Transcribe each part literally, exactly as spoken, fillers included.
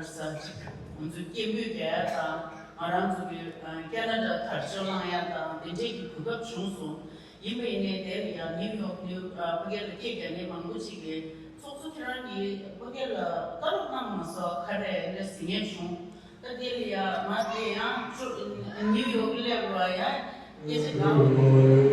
ས་ང་ཚོའི་སྐད་འབོད་རྒྱག་ཡ་དང་ང་རང་ཚོ་གི་ཨ་ཁེ་ན་ཌ་དར་ལྕོག་བསླང་ཡ་དང་དེ་འདྲས་ཀྱི་གོ་སྐབས་བྱུང་སོང་། ཡིན་པ་ཡིན་ནའི་དེ་ལ་ཡང་ནིའུ་ཡོག་ནིའུ་ཨ་ཕ་གི་ལ་སྐད་རྒྱག་མཁན་མང་པོ་ཅིག་གིས་ཚོགས་གཙོ་ཁྱེད་རང་གིས་ཕ་གི་ལ་བཀའ་སློབ་གནང་མ་སོང་ག་རེ་ལབ་ཟེར་མཁན་བྱུང་། ད་དེ་ལ་ཡང་ང་དེ་ཡང་ཅོ་ནིའུ་ཡོག་སླེབས་རོགས་ཡ། སྐད་ཆ་གང་།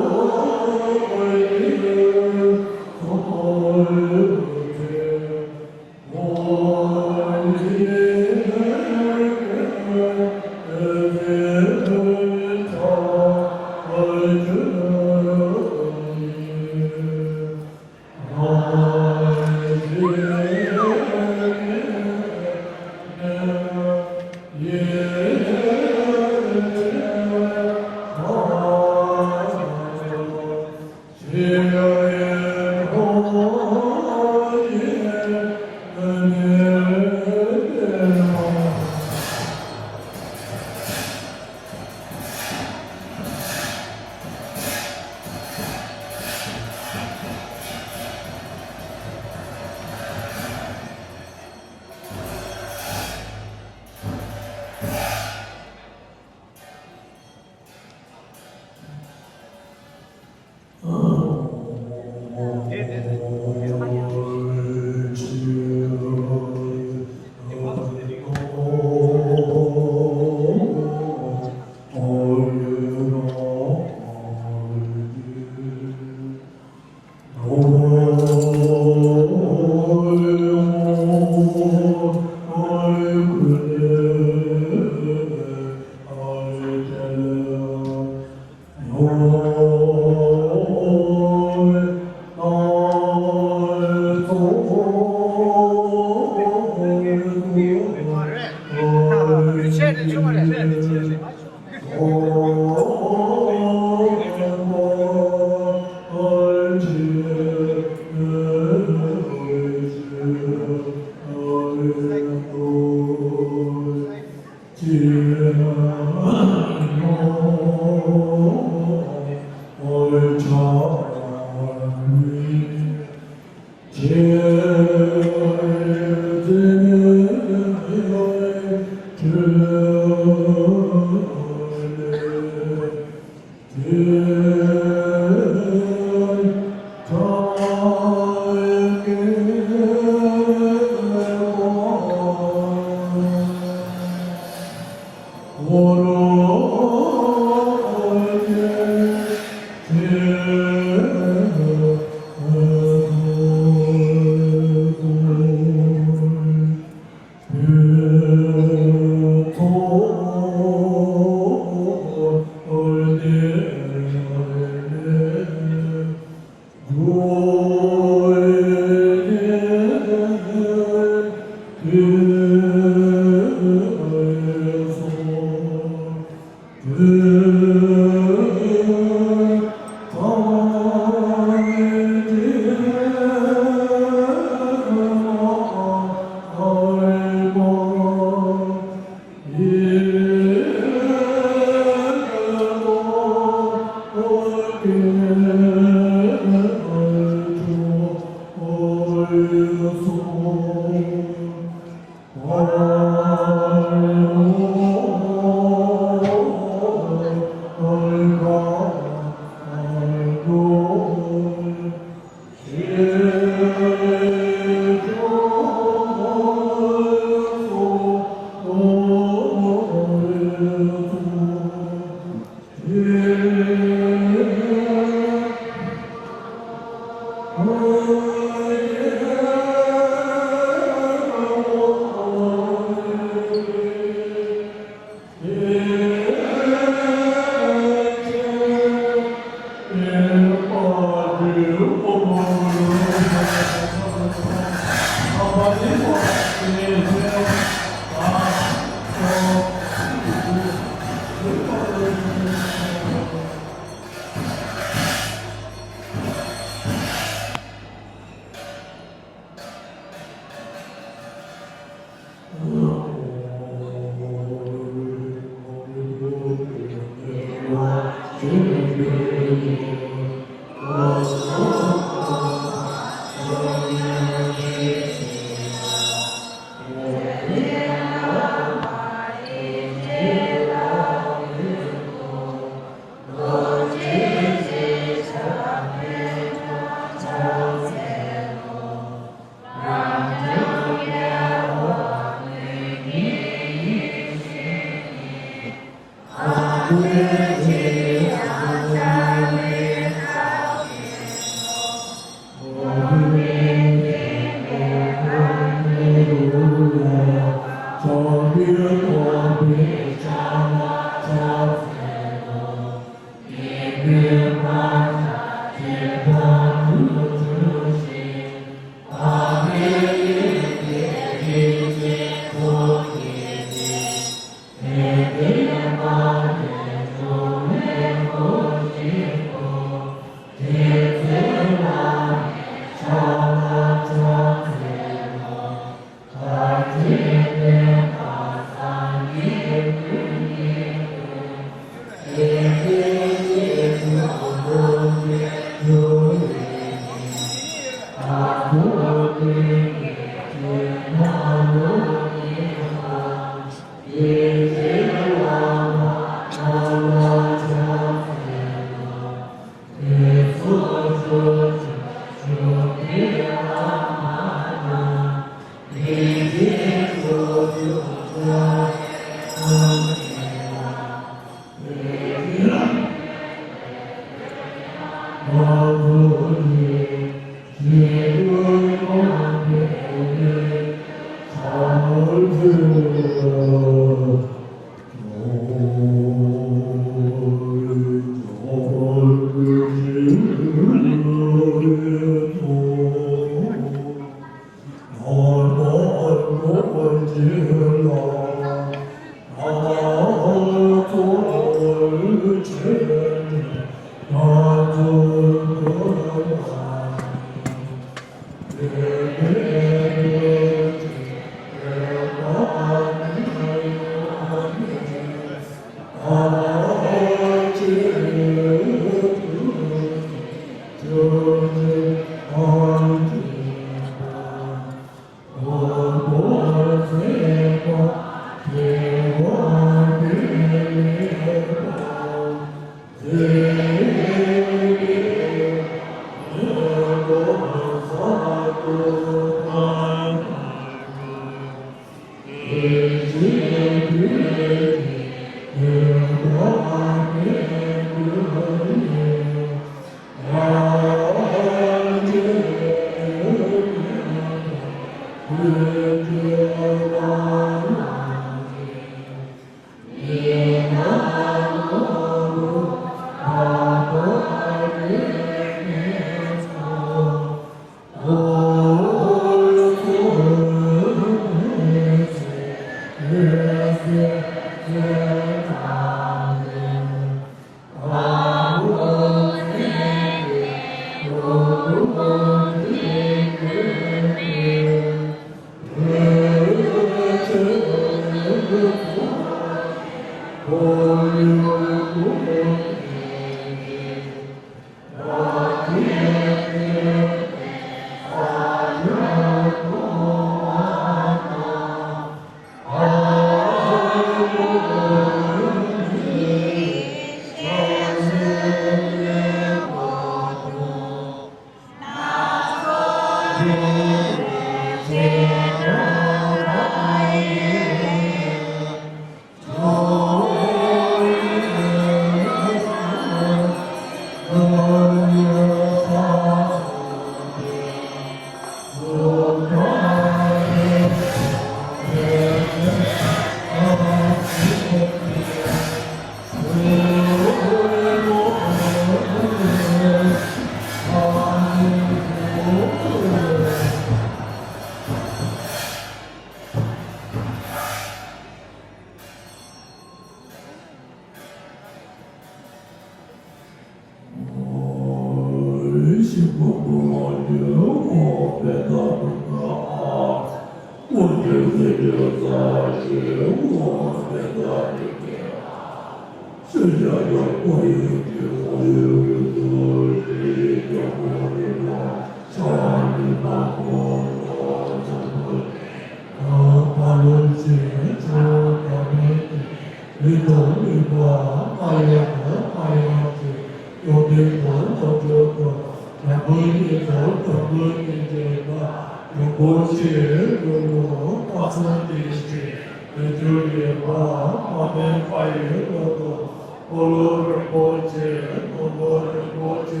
རིན་པོ་ཆེ།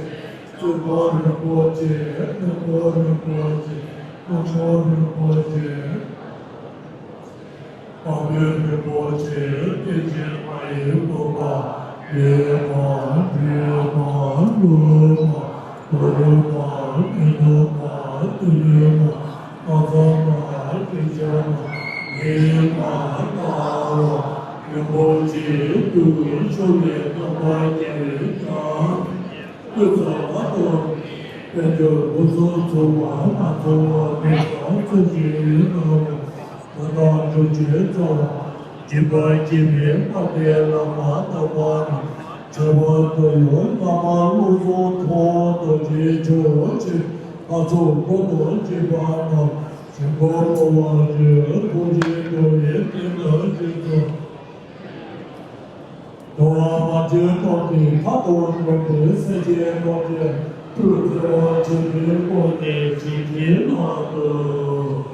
གཙོ་མོ་རིན་པོ་ཆེ། ནུ་མོ་རིན་པོ་ཆེ། ཁོང་ཁྲོ་རིན་པོ་ཆེ། དཔལ་རིན་པོ་ཆེ། བསྟན་འཛིན་མ་ཡི་བུ་པ། འདན་མ། འདན་མ། ཀླུ་མ། གུ་རུ་མ། མི་ནུ་མ། ཏུ་ལུ་མ། ཀ་ཙ་མ། ཀི་ཙ་མ། མི་མ། ན་ར། རིན་པོ་ཆེ། ཏུ་ཆུ་ལས་རྣམ་པར་རྒྱལ་བའི་ཀྱང་། ཀུན་ཏུ་མ་དང་། དཔལ་འབྱོར་སྐུ་གསུམ་ཚོགས་པ་སྣ་ཚོགས་པ་མེད་པ་ཚུལ་བཞིན་གནང་བའི་བུ་དང་གྲུབ་ཆེན་ཚོགས། སྦྱིན་པ་སྦྱིན་པའི་དཔལ་ལྡན་བླ་མ་དམ་པ་རྣམས། མཆོད་པ་དང་ཡང་བླ་མ་བློ་བཟང་ཐོག་ཏུ་རྗེས་ཕྱོགས་ཕྱིར། ལྷ་ཚོགས་འཁོར་དང་བཅས་པ་རྣམས། ཞིང་ཁམས་འགྲོ་བ་རིགས་ཐོག་མཆན་འགྲོ་བའི་རྟེན་དང་རྗེས་སུ། འགྲོ་བ་མ་བྱོན་རྟོགས་ཏེ་ཐར་པར་འདོད་པའི་སེམས་ཅན་ཐམས་ཅད་ཐུགས་བརྩེ་བ་ཆེན་པོའི་སྒོ་ནས་བྱིན་གྱིས་བརླབ་ཏུ།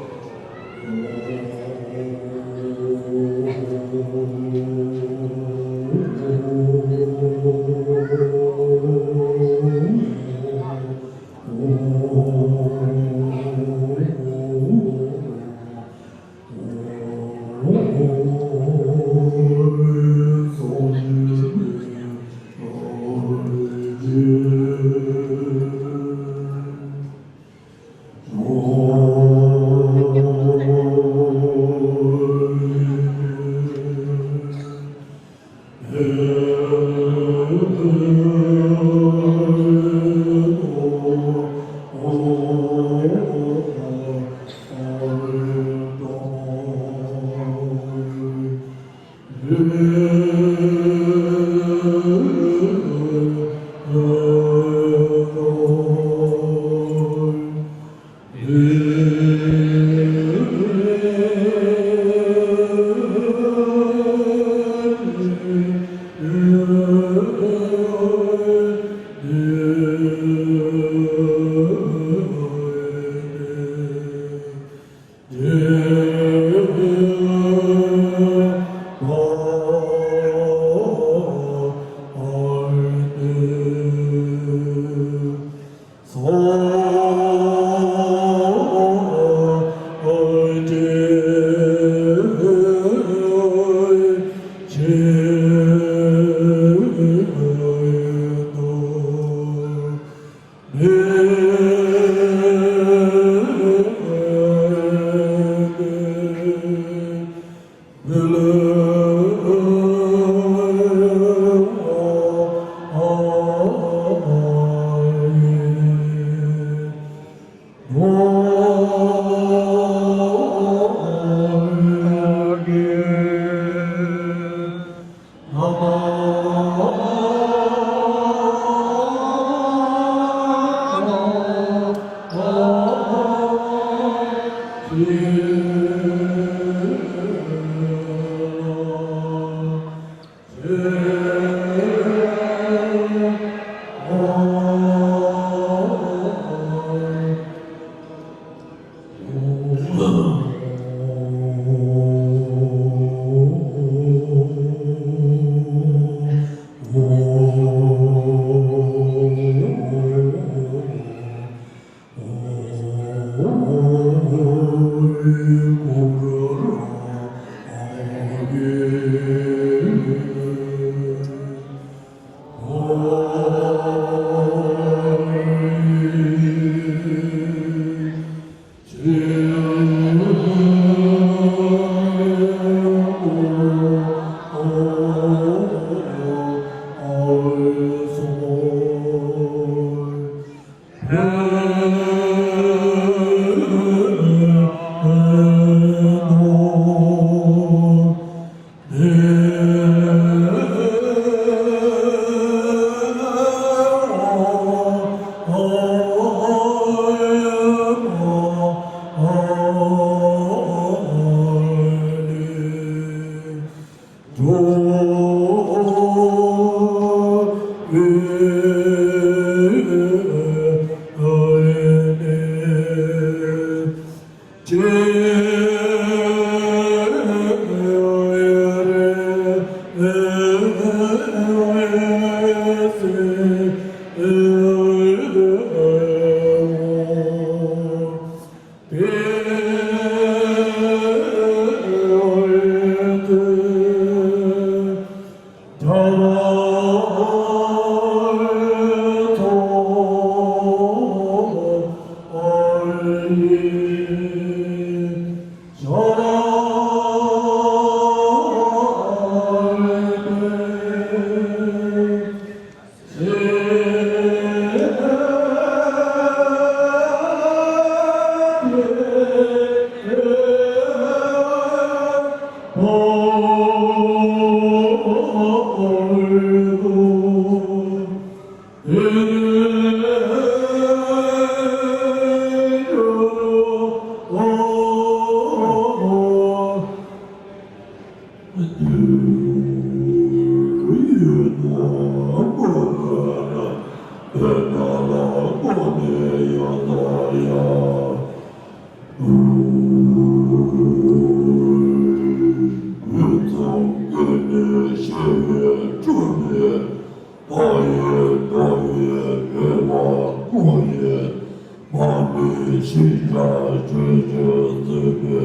མ་ལུས་ཤིང་རྟ་ཆོས་སྤྱོད་བརྩེ་བའི་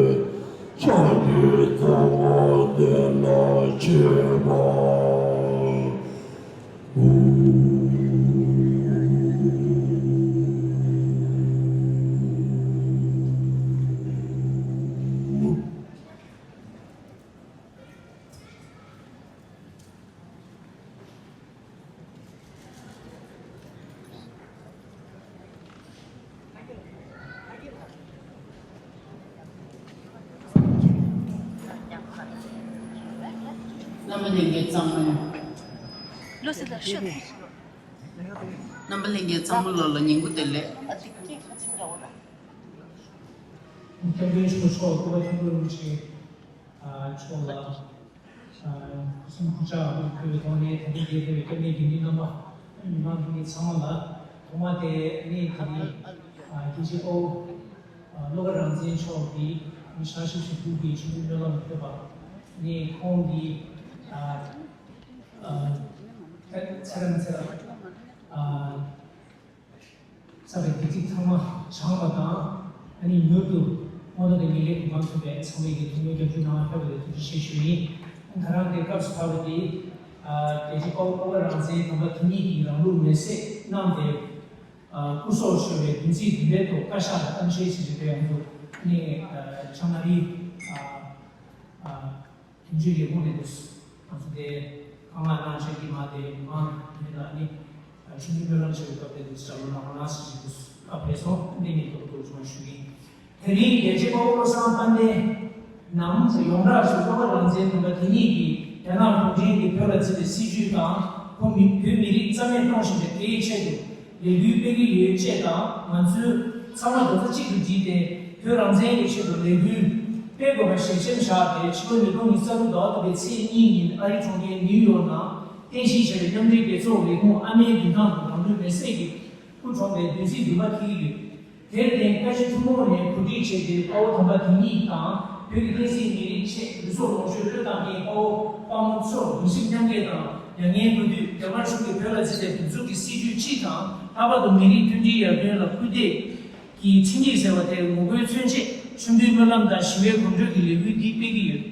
ཕྱག་གིས་གཙོ་བོ་དེ་ལ་བྱེད་པ། རྣམ་པ་ལྷན་རྒྱས་ཚང་མ། རྣམ་པ་ལྷན་རྒྱས་ཚང་མ་ལོ་ལ་ཉིན་གུང་བདེ་ལེགས། སྐྱབས་མགོན་ཆེན་པོ་མཆོག་སྐུ་པར་ཐིམ་ཕུག་རིན་པོ་ཆེ། མཆོག་ལ། སྐུ་གསུང་སྐུ་ཕྱག་ཕུལ་བའི་ཐོག་ནས་ད་ལྟའི་རྒྱལ་ཁབ་ཀྱི་སྐྱབས་གནས་དགེ་འདུན་རྣམ་པ། མི་མང་ལྷན་རྒྱས་ཚང་མ་ལ། ཐོག་མ་དེ་ནས་ད་ནི། རྒྱལ་གཅེས་དཔའ་བོ། བློ་དགའ་རང་བཙན་མཆོག་གིས་ཕྱག་ཞུ་ཞུ་ཕུལ་གྱི་ཆོས་འབུལ་སྨོན་ལམ་ཕུལ་བ། ནས་ཁོང་གིས། ཚེ་རིང་ཚེ་རིང་། ཚ་བའི་བདེ་སྐྱིད་ཚང་མ་བྱང་བ་དང་། ཨ་ནི་མྱུར་དུ་སྔོན་འགྲོ་དང་ངེས་ལེགས་གོ་འཕང་ཐོབ་པའི་ཚང་མས་ཀྱི་ཐུགས་སྨོན་སྐྱབས་འཇུག་གནང་བར་ཕེབས་པ་དེ་ཐུགས་རྗེ་ཆེ་ཞུ་ཡིན། ད་རང་དེ་སྐབས་སུ་བབས་པ་དེ། རྒྱལ་གཅེས་དཔའ་བོ་སྐུ་པར་རང་བཙན་དམ་པ་དེ་ཉིད་ཀྱིས་རང་ལུགས་མེར་སྲེག་གནང་སྟེ། སྐུ་སྲོག་ཤོར་བའི་བདུན་ཚིགས་བདུན་པའི་ཐོག་བཀའ་ཤག་ལ་གཏམ་བཤད་བྱེད་ཀྱི་ཡོད་ཡོང་དུས་ནི། ཆང་ན་རི། དོན་གཅོད་ལས་ཁུངས་ནས་འདུག་ང་ཚོ་དེ་ཁ་ང་ནང་ཆེན་གྱི་མ་དེ་མ་དེ་ལ་ནི་ཆུང་དུས་སྨོན་ལམ་བྱེད་པའི་སྐབས་དེ་འདུག་ཅག་ལོ་ནང་ལ་སྲིད་ཀྱི་འདུག་སྐབས་ཕེབས་སོང་འདི་ནི་ཐོག་ཏུ་བྱུང་བ་ཞུ་གི། དེ་རིང་རྒྱལ་གཅེས་དཔའ་བོ་བློ་བཟང་དཔལ་ལྡན་ནམ་ཡོངས་གྲགས་སུ་བློ་དགའ་རང་བཙན་དམ་པ་དེ་ཉིད་ཀྱིས་རྒྱ་ནག་གུང་ཁྲན་གྱིས་བོད་ལ་བརྩིས་པའི་སྲིད་བྱུས་དང་ཁོ་མི་བོད་མི་རིགས་རྩ་མེད་གཏོང་བཞིན་པའི་དེའི་ཆེད་དུ། ལས་འགུལ་སྤེལ་གྱི་ཡོད་ཅེས་དང་། ང་ཚོས་ཚང་མ་རྡོག་རྩ་གཅིག་ཏུ་བསྒྲིལ་ཏེ་བོད་རང་བཙན་གྱི་ཆེད་དུ་ལས་འགུལ་སྤེལ་དགོས་པ་ཞལ་ཆེམས་བཞག་སྟེ། ཕྱི་ལོ་ཉིས་སྟོང་ཉི་ཤུ་རྩ་དྲུག་ཟླ་བ་དང་པོའི་ཚེས་གཉིས་ཉིན་ཨ་རིའི་གྲོང་ཁྱེར་ནིའུ་ཡོག་ནང་རྟེན་གཞི་བྱས་པའི་མཉམ་འབྲེལ་རྒྱལ་ཚོགས་ལས་ཁུངས་ཨ་མའི་མདུན་ཐང་དུ་རང་ལུས་མེར་སྲེག་གིས་སྐུ་གྲོངས་པའི་བདུན་ཚིགས་བདུན་པ་འཁེལ་གྱི་ཡོད། དེར་བརྟེན་བཀའ་སྤྱི་ཐུན་མོང་ནས་གོ་སྒྲིག་བྱས་ཏེ་དཔའ་བོ་དམ་པ་དེ་ཉིད་དང་བོད་ཀྱི་བསྟན་སྲིད་མི་རིགས་ཆེད་ལུས་སྲོག་ལོངས་སྤྱོད་བློས་བཏང་མཁན་དཔའ་བོ་དཔའ་མོ་ཚོར་གདུང་སེམས་མཉམ་སྐྱེད་དང་མྱ་ངན་གུས་འདུད། རྒྱ་དམར་གཞུང་གིས་བོད་ལ་བརྩིས་པའི་གདུག་རྩུབ་ཀྱི་སྲིད་བྱུས་སྤྱི་དང་། ལྷག་པར་དུ་མི་རིགས་མཐུན་སྒྲིལ་ཡར་ཐོན་ལ་སྐུལ་འདེད་ཀྱི་ཁྲིམས་ཡིག་ཟེར་བ་དེར་ངོ་རྒོལ་མཚོན་ཆེད་མཆོད་འབུལ་སྨོན་ལམ་དང་ཞི་བའི་གོམ་བགྲོད་ཀྱི་ལས་འགུལ་འདི་སྤེལ་གྱི་ཡོད།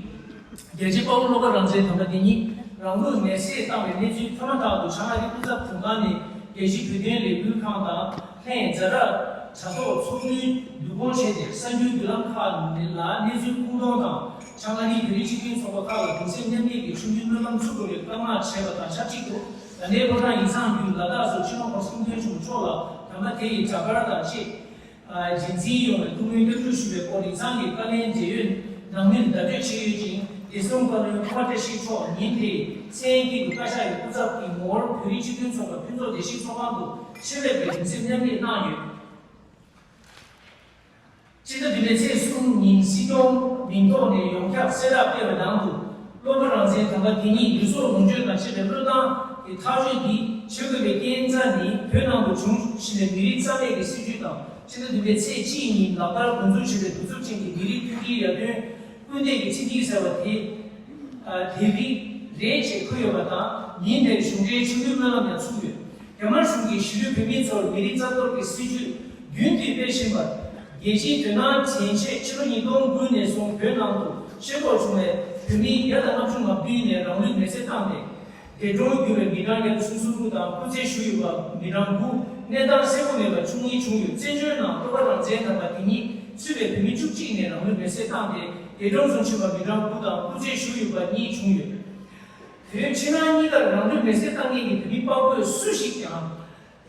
རྒྱལ་གཅེས་དཔའ་བོ་བློ་དགའ་རང་བཙན་དམ་པ་དེ་ཉིད་རང་ལུས་མེར་སྲེག་བཏང་བའི་གནས་ཚུལ་ཐོག་མ་ཐག་ཏུ་བྱང་ཨ་རིའི་སྐུ་ཚབ་དོན་ཁང་ནས་རྒྱལ་སྤྱིའི་བོད་དོན་ལས་འགུལ་ཁང་དང་། ལྷན་རྒྱས་ཛ་དྲག་དྲ་ཐོག་ཚོགས་འདུའི་བསྡུ་སྐོང་བྱས་ཏེ། གསར་འགྱུར་བརྒྱུད་ལམ་ཁག་ལ་གནས་ཚུལ་ཁུངས་གཏོང་དང་། བྱང་ཨ་རིའི་བོད་རིགས་སྤྱི་མཐུན་ཚོགས་པ་ཁག་ལ་གདུང་སེམས་མཉམ་སྐྱེད་ཀྱི་མཆོད་འབུལ་སྨོན་ལམ་ཚུགས་དགོས་པའི་བཀའ་མངགས་བྱས་པ་དང་ཆབས་ཅིག་ཏུ། ད་ལྟའི་ལྷོ་བྲག་ཡིག་ཚང་བརྒྱུད་ལ་དྭགས་སུ་སྤྱི་ནོར་༸གོང་ས་༸སྐྱབས་མགོན་ཆེན་པོ་མཆོག་ལ་དམ་པ་དེ་ཡི་འདྲ་པར་དང་བཅས། རྗེས་འཛིན་ཡོང་བའི་ཐུགས་སྨོན་སྐྱབས་འཇུག་ཞུ་བའི་སྐོར་ཡིག་ཚང་གི་བཀའ་ལན་འབྲེལ་ཡོད་ནང་མིར་བརྡ་སྤྲོད་བྱས་ཡོད་ཅིང་། བདེ་སྲུང་བཀའ་བློན་ཀརྨ་བཀྲ་ཤིས་མཆོག་ཉིན་དེའི་མཚན་དཀྱིལ་དུ་བཀའ་ཤག་གི་སྐུ་ཚབ་ཀྱི་ངོ་བོར་བོད་རིགས་སྤྱི་མཐུན་ཚོགས་པ་ཕུན་ཚོགས་བདེ་སྐྱིད་ཚོགས་ཁང་དུ་ཆེད་ཕེབས་ཀྱིས་གདུང་སེམས་མཉམ་སྐྱེད་གནང་ཡོད། སྤྱི་ཟླ་བདུན་པའི་ཚེས་གསུམ་ཉིན་སྲིད་སྐྱོང་མིང་ཐོག་ནས་ཡོངས་ཁྱབ་གསལ་བསྒྲགས་སྤེལ་བའི་ནང་དུ། བློ་དགའ་རང་བཙན་དམ་པ་དེ་ཉིད་ལུས་སྲོག་ལོངས་སྤྱོད་དང་བཅས་པའི་བློས་བཏང་གི་ཐག་གཅོད་འདི་བྱེད་དགོས་པའི་རྐྱེན་རྩ་ནི། བོད་ནང་དུ་འབྱུང་བཞིན་པའི་མི་རིགས་རྩ་མེད་ཀྱི་སྲིད་བྱུས་དང་། ཕྱི་ཟླ་བདུན་པའི་ཚེས་གཅིག་ཉིན་ལག་བསྟར་འགོ་འཛུགས་བྱས་པའི་གདུག་རྩུབ་ཅན་གྱི་མི་རིགས་མཐུན་སྒྲིལ་ཡར་ཐོན་སྐུལ་འདེད་ཀྱི་ཁྲིམས་ཡིག་ཟེར་བ་དེ། དེ་རིགས་རེད་ཅེས་འཁོད་ཡོད་པ་དང་། ཉིན་དེར་གཞུང་འབྲེལ་ཆིངས་འགྲིག་སྨོན་ལམ་ཡང་ཚུགས་ཡོད། རྒྱ་དམར་གཞུང་གིས་གཞིས་ལུས་བོད་མི་ཚོར་མི་རིགས་རྩ་གཏོར་གྱི་སྲིད་བྱུས་རྒྱུན་མཐུད་སྤེལ་བཞིན་པར། རྒྱལ་སྤྱིའི་དོ་སྣང་བྱེད་ཆེད་ཕྱི་ལོ་ཉིས་སྟོང་དགུ་ནས་བཟུང་བོད་ནང་དུ་ཤེས་རྟོགས་བྱུང་བའི་བོད་མི་བརྒྱ་དང་ལྔ་བཅུ་ང་བདུན་ནས་རང་ལུས་མེར་སྲེག་བཏང་སྟེ། འདས་གྲོངས་གྱུར་བའི་མི་གྲངས་བརྒྱ་དང་སུམ་ཅུ་སོ་དྲུག་དང་སྐུ་ཚེ་ཞུ་ཡོད་པ་མི་གྲངས་དགུ། གནས་སྟངས་གསལ་པོ་མེད་པ་བཅུ་གཉིས་བྱུང་ཡོད། བཙན་བྱོལ་ནང་བློ་དགའ་རང་བཙན་དམ་པ་དེ་ཉིད་ཚུད་པའི་བོད་མི་བཅུ་གཅིག་ནས་རང་ལུས་མེར་སྲེག་བཏང་སྟེ། འདས་གྲོངས་སུ་ཕྱིན་པ་མི་གྲངས་དགུ་དང་སྐུ་ཚེ་ཞུ་ཡོད་པ་གཉིས་བྱུང་ཡོད། བོད་ཕྱི་ནང་གཉིས་ཀར་རང་ལུས་མེར་སྲེག་བཏང་མཁན་གྱི་བོད་མི་དཔའ་རྒོད་སུ་ཞིག་ཀྱང་།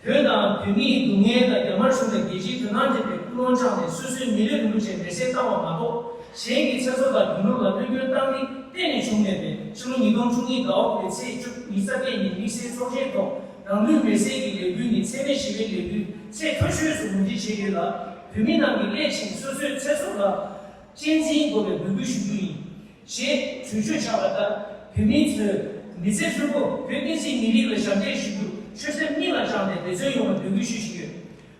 བོད་དང་བོད་མིའི་སྡུག་བསྔལ་དང་རྒྱ་དམར་གཞུང་ལ་རྒྱལ་སྤྱིའི་དོ་སྣང་བྱེད་པའི་ཀུན་སློང་བཅངས་ནས་སོ་སོའི་མི་ལུས་རིན་པོ་ཆེ་མེར་སྲེག་བཏང་བ་མ་གཏོགས། གཞན་གྱི་ཚེ་སྲོག་དང་རྒྱུ་ནོར་ལ་གནོད་སྐྱོན་བཏང་མིན་གཏན་ནས་བྱུང་མེད་པས། ཕྱི་ལོ་ཉིས་སྟོང་བཅུ་གཉིས་ཟླ་བ་དགུ་པའི་ཚེས་བཅུ་གཉིས་ཚེས་པའི་ཉིན་དམིགས་བསལ་ཚོགས་ཆེན་ཐོག་རང་ལུས་མེར་སྲེག་གི་ལས་འགུལ་ནི་འཚེ་མེད་ཞི་བའི་ལས་འགུལ་ཚད་མཐོ་ཤོས་སུ་ངོས་འཛིན་བྱེད་ཡོད་ལ། བོད་མི་རྣམས་ཀྱིས་སླད་ཕྱིན་སོ་སོའི་ཚེ་སྲོག་ལ་གཅེས་འཛིན་དགོས་པའི་འབོད་སྐུལ་ཞུ་རྒྱུ་ཡིན། ཞེས་གྲོས་ཆོད་བཞག་པ་ལྟར། བོད་མིའི་ཚོས་མི་ཚེ་ཧྲིལ་པོ་བོད་བསྟན་སྲིད་མི་རིགས་ལ་ཞབས་འདེགས་ཞུ་རྒྱུར་ཆོད་སེམས་སྙིང་ལ་བཅངས་ནས་འབད་བརྩོན་ཡོང་བའི་འབོད་སྐུལ་ཞུ་བཞིན་ཡོད།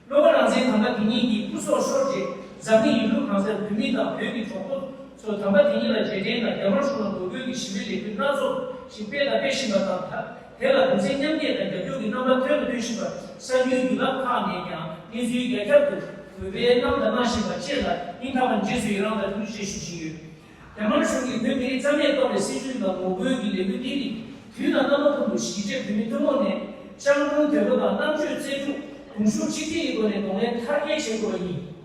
བློ་དགའ་རང་བཙན་དམ་པ་དེ་ཉིད་ཀྱི་སྐུ་སྲོག་ཤོར་རྗེས། འཛམ་གླིང་ཡུལ་གྲུ་གང་སར་བོད་མི་དང་བོད་ཀྱི་གྲོགས་པོ་ཚོ་དམ་པ་དེ་ཉིད་ལ་རྗེས་དྲན་དང་རྒྱ་དམར་གཞུང་ལ་ངོ་རྒོལ་གྱི་ཞི་བའི་ལས་འགུལ་སྣ་ཚོགས་ཤིག་སྤེལ་དང་སྤེལ་བཞིན་པ་དང་། དེ་ལ་གདུང་སེམས་མཉམ་སྐྱེད་དང་རྒྱབ་སྐྱོར་གྱི་རྣམ་པ་ཐོན་དང་ཐོན་བཞིན་པར་གསར་འགྱུར་བརྒྱུད་ལམ་ཁག་ནས་ཀྱང་ གནས་ཚུལ་རྒྱ་ཁྱབ་ཏུ་འགོད་པའི་གནང་དང་གནང་བཞིན་པ་བཅས་ལ་སྙིང་ཐག་པ་ནས་རྗེས་སུ་ཡི་རང་དང་ཐུགས་རྗེ་ཆེ་ཞུ་བཞིན་ཡོད། རྒྱ་དམར་གཞུང་གིས་བོད་མི་རིགས་རྩ་མེད་གཏོང་བའི་སྲིད་བྱུས་ལ་ངོ་རྒོལ་གྱི་ལས་འགུལ་འདི་ནི་དུས་དང་རྣམ་པ་ཀུན་ཏུ་གཞིས་བྱེས་བོད་མི་ཐུན་མོང་ནས་སྤྱང་གྲུང་དོད་པོ་དང་རྣམ་དཔྱོད་རྩལ་སྤྲུགས་གདུང་ཤུགས་ཆིག་སྒྲིལ་གྱི་སྒོ་ནས་གདོང་ལེན་མཐར་སྐྱེལ་བྱེད་དགོས་པ་ཡིན།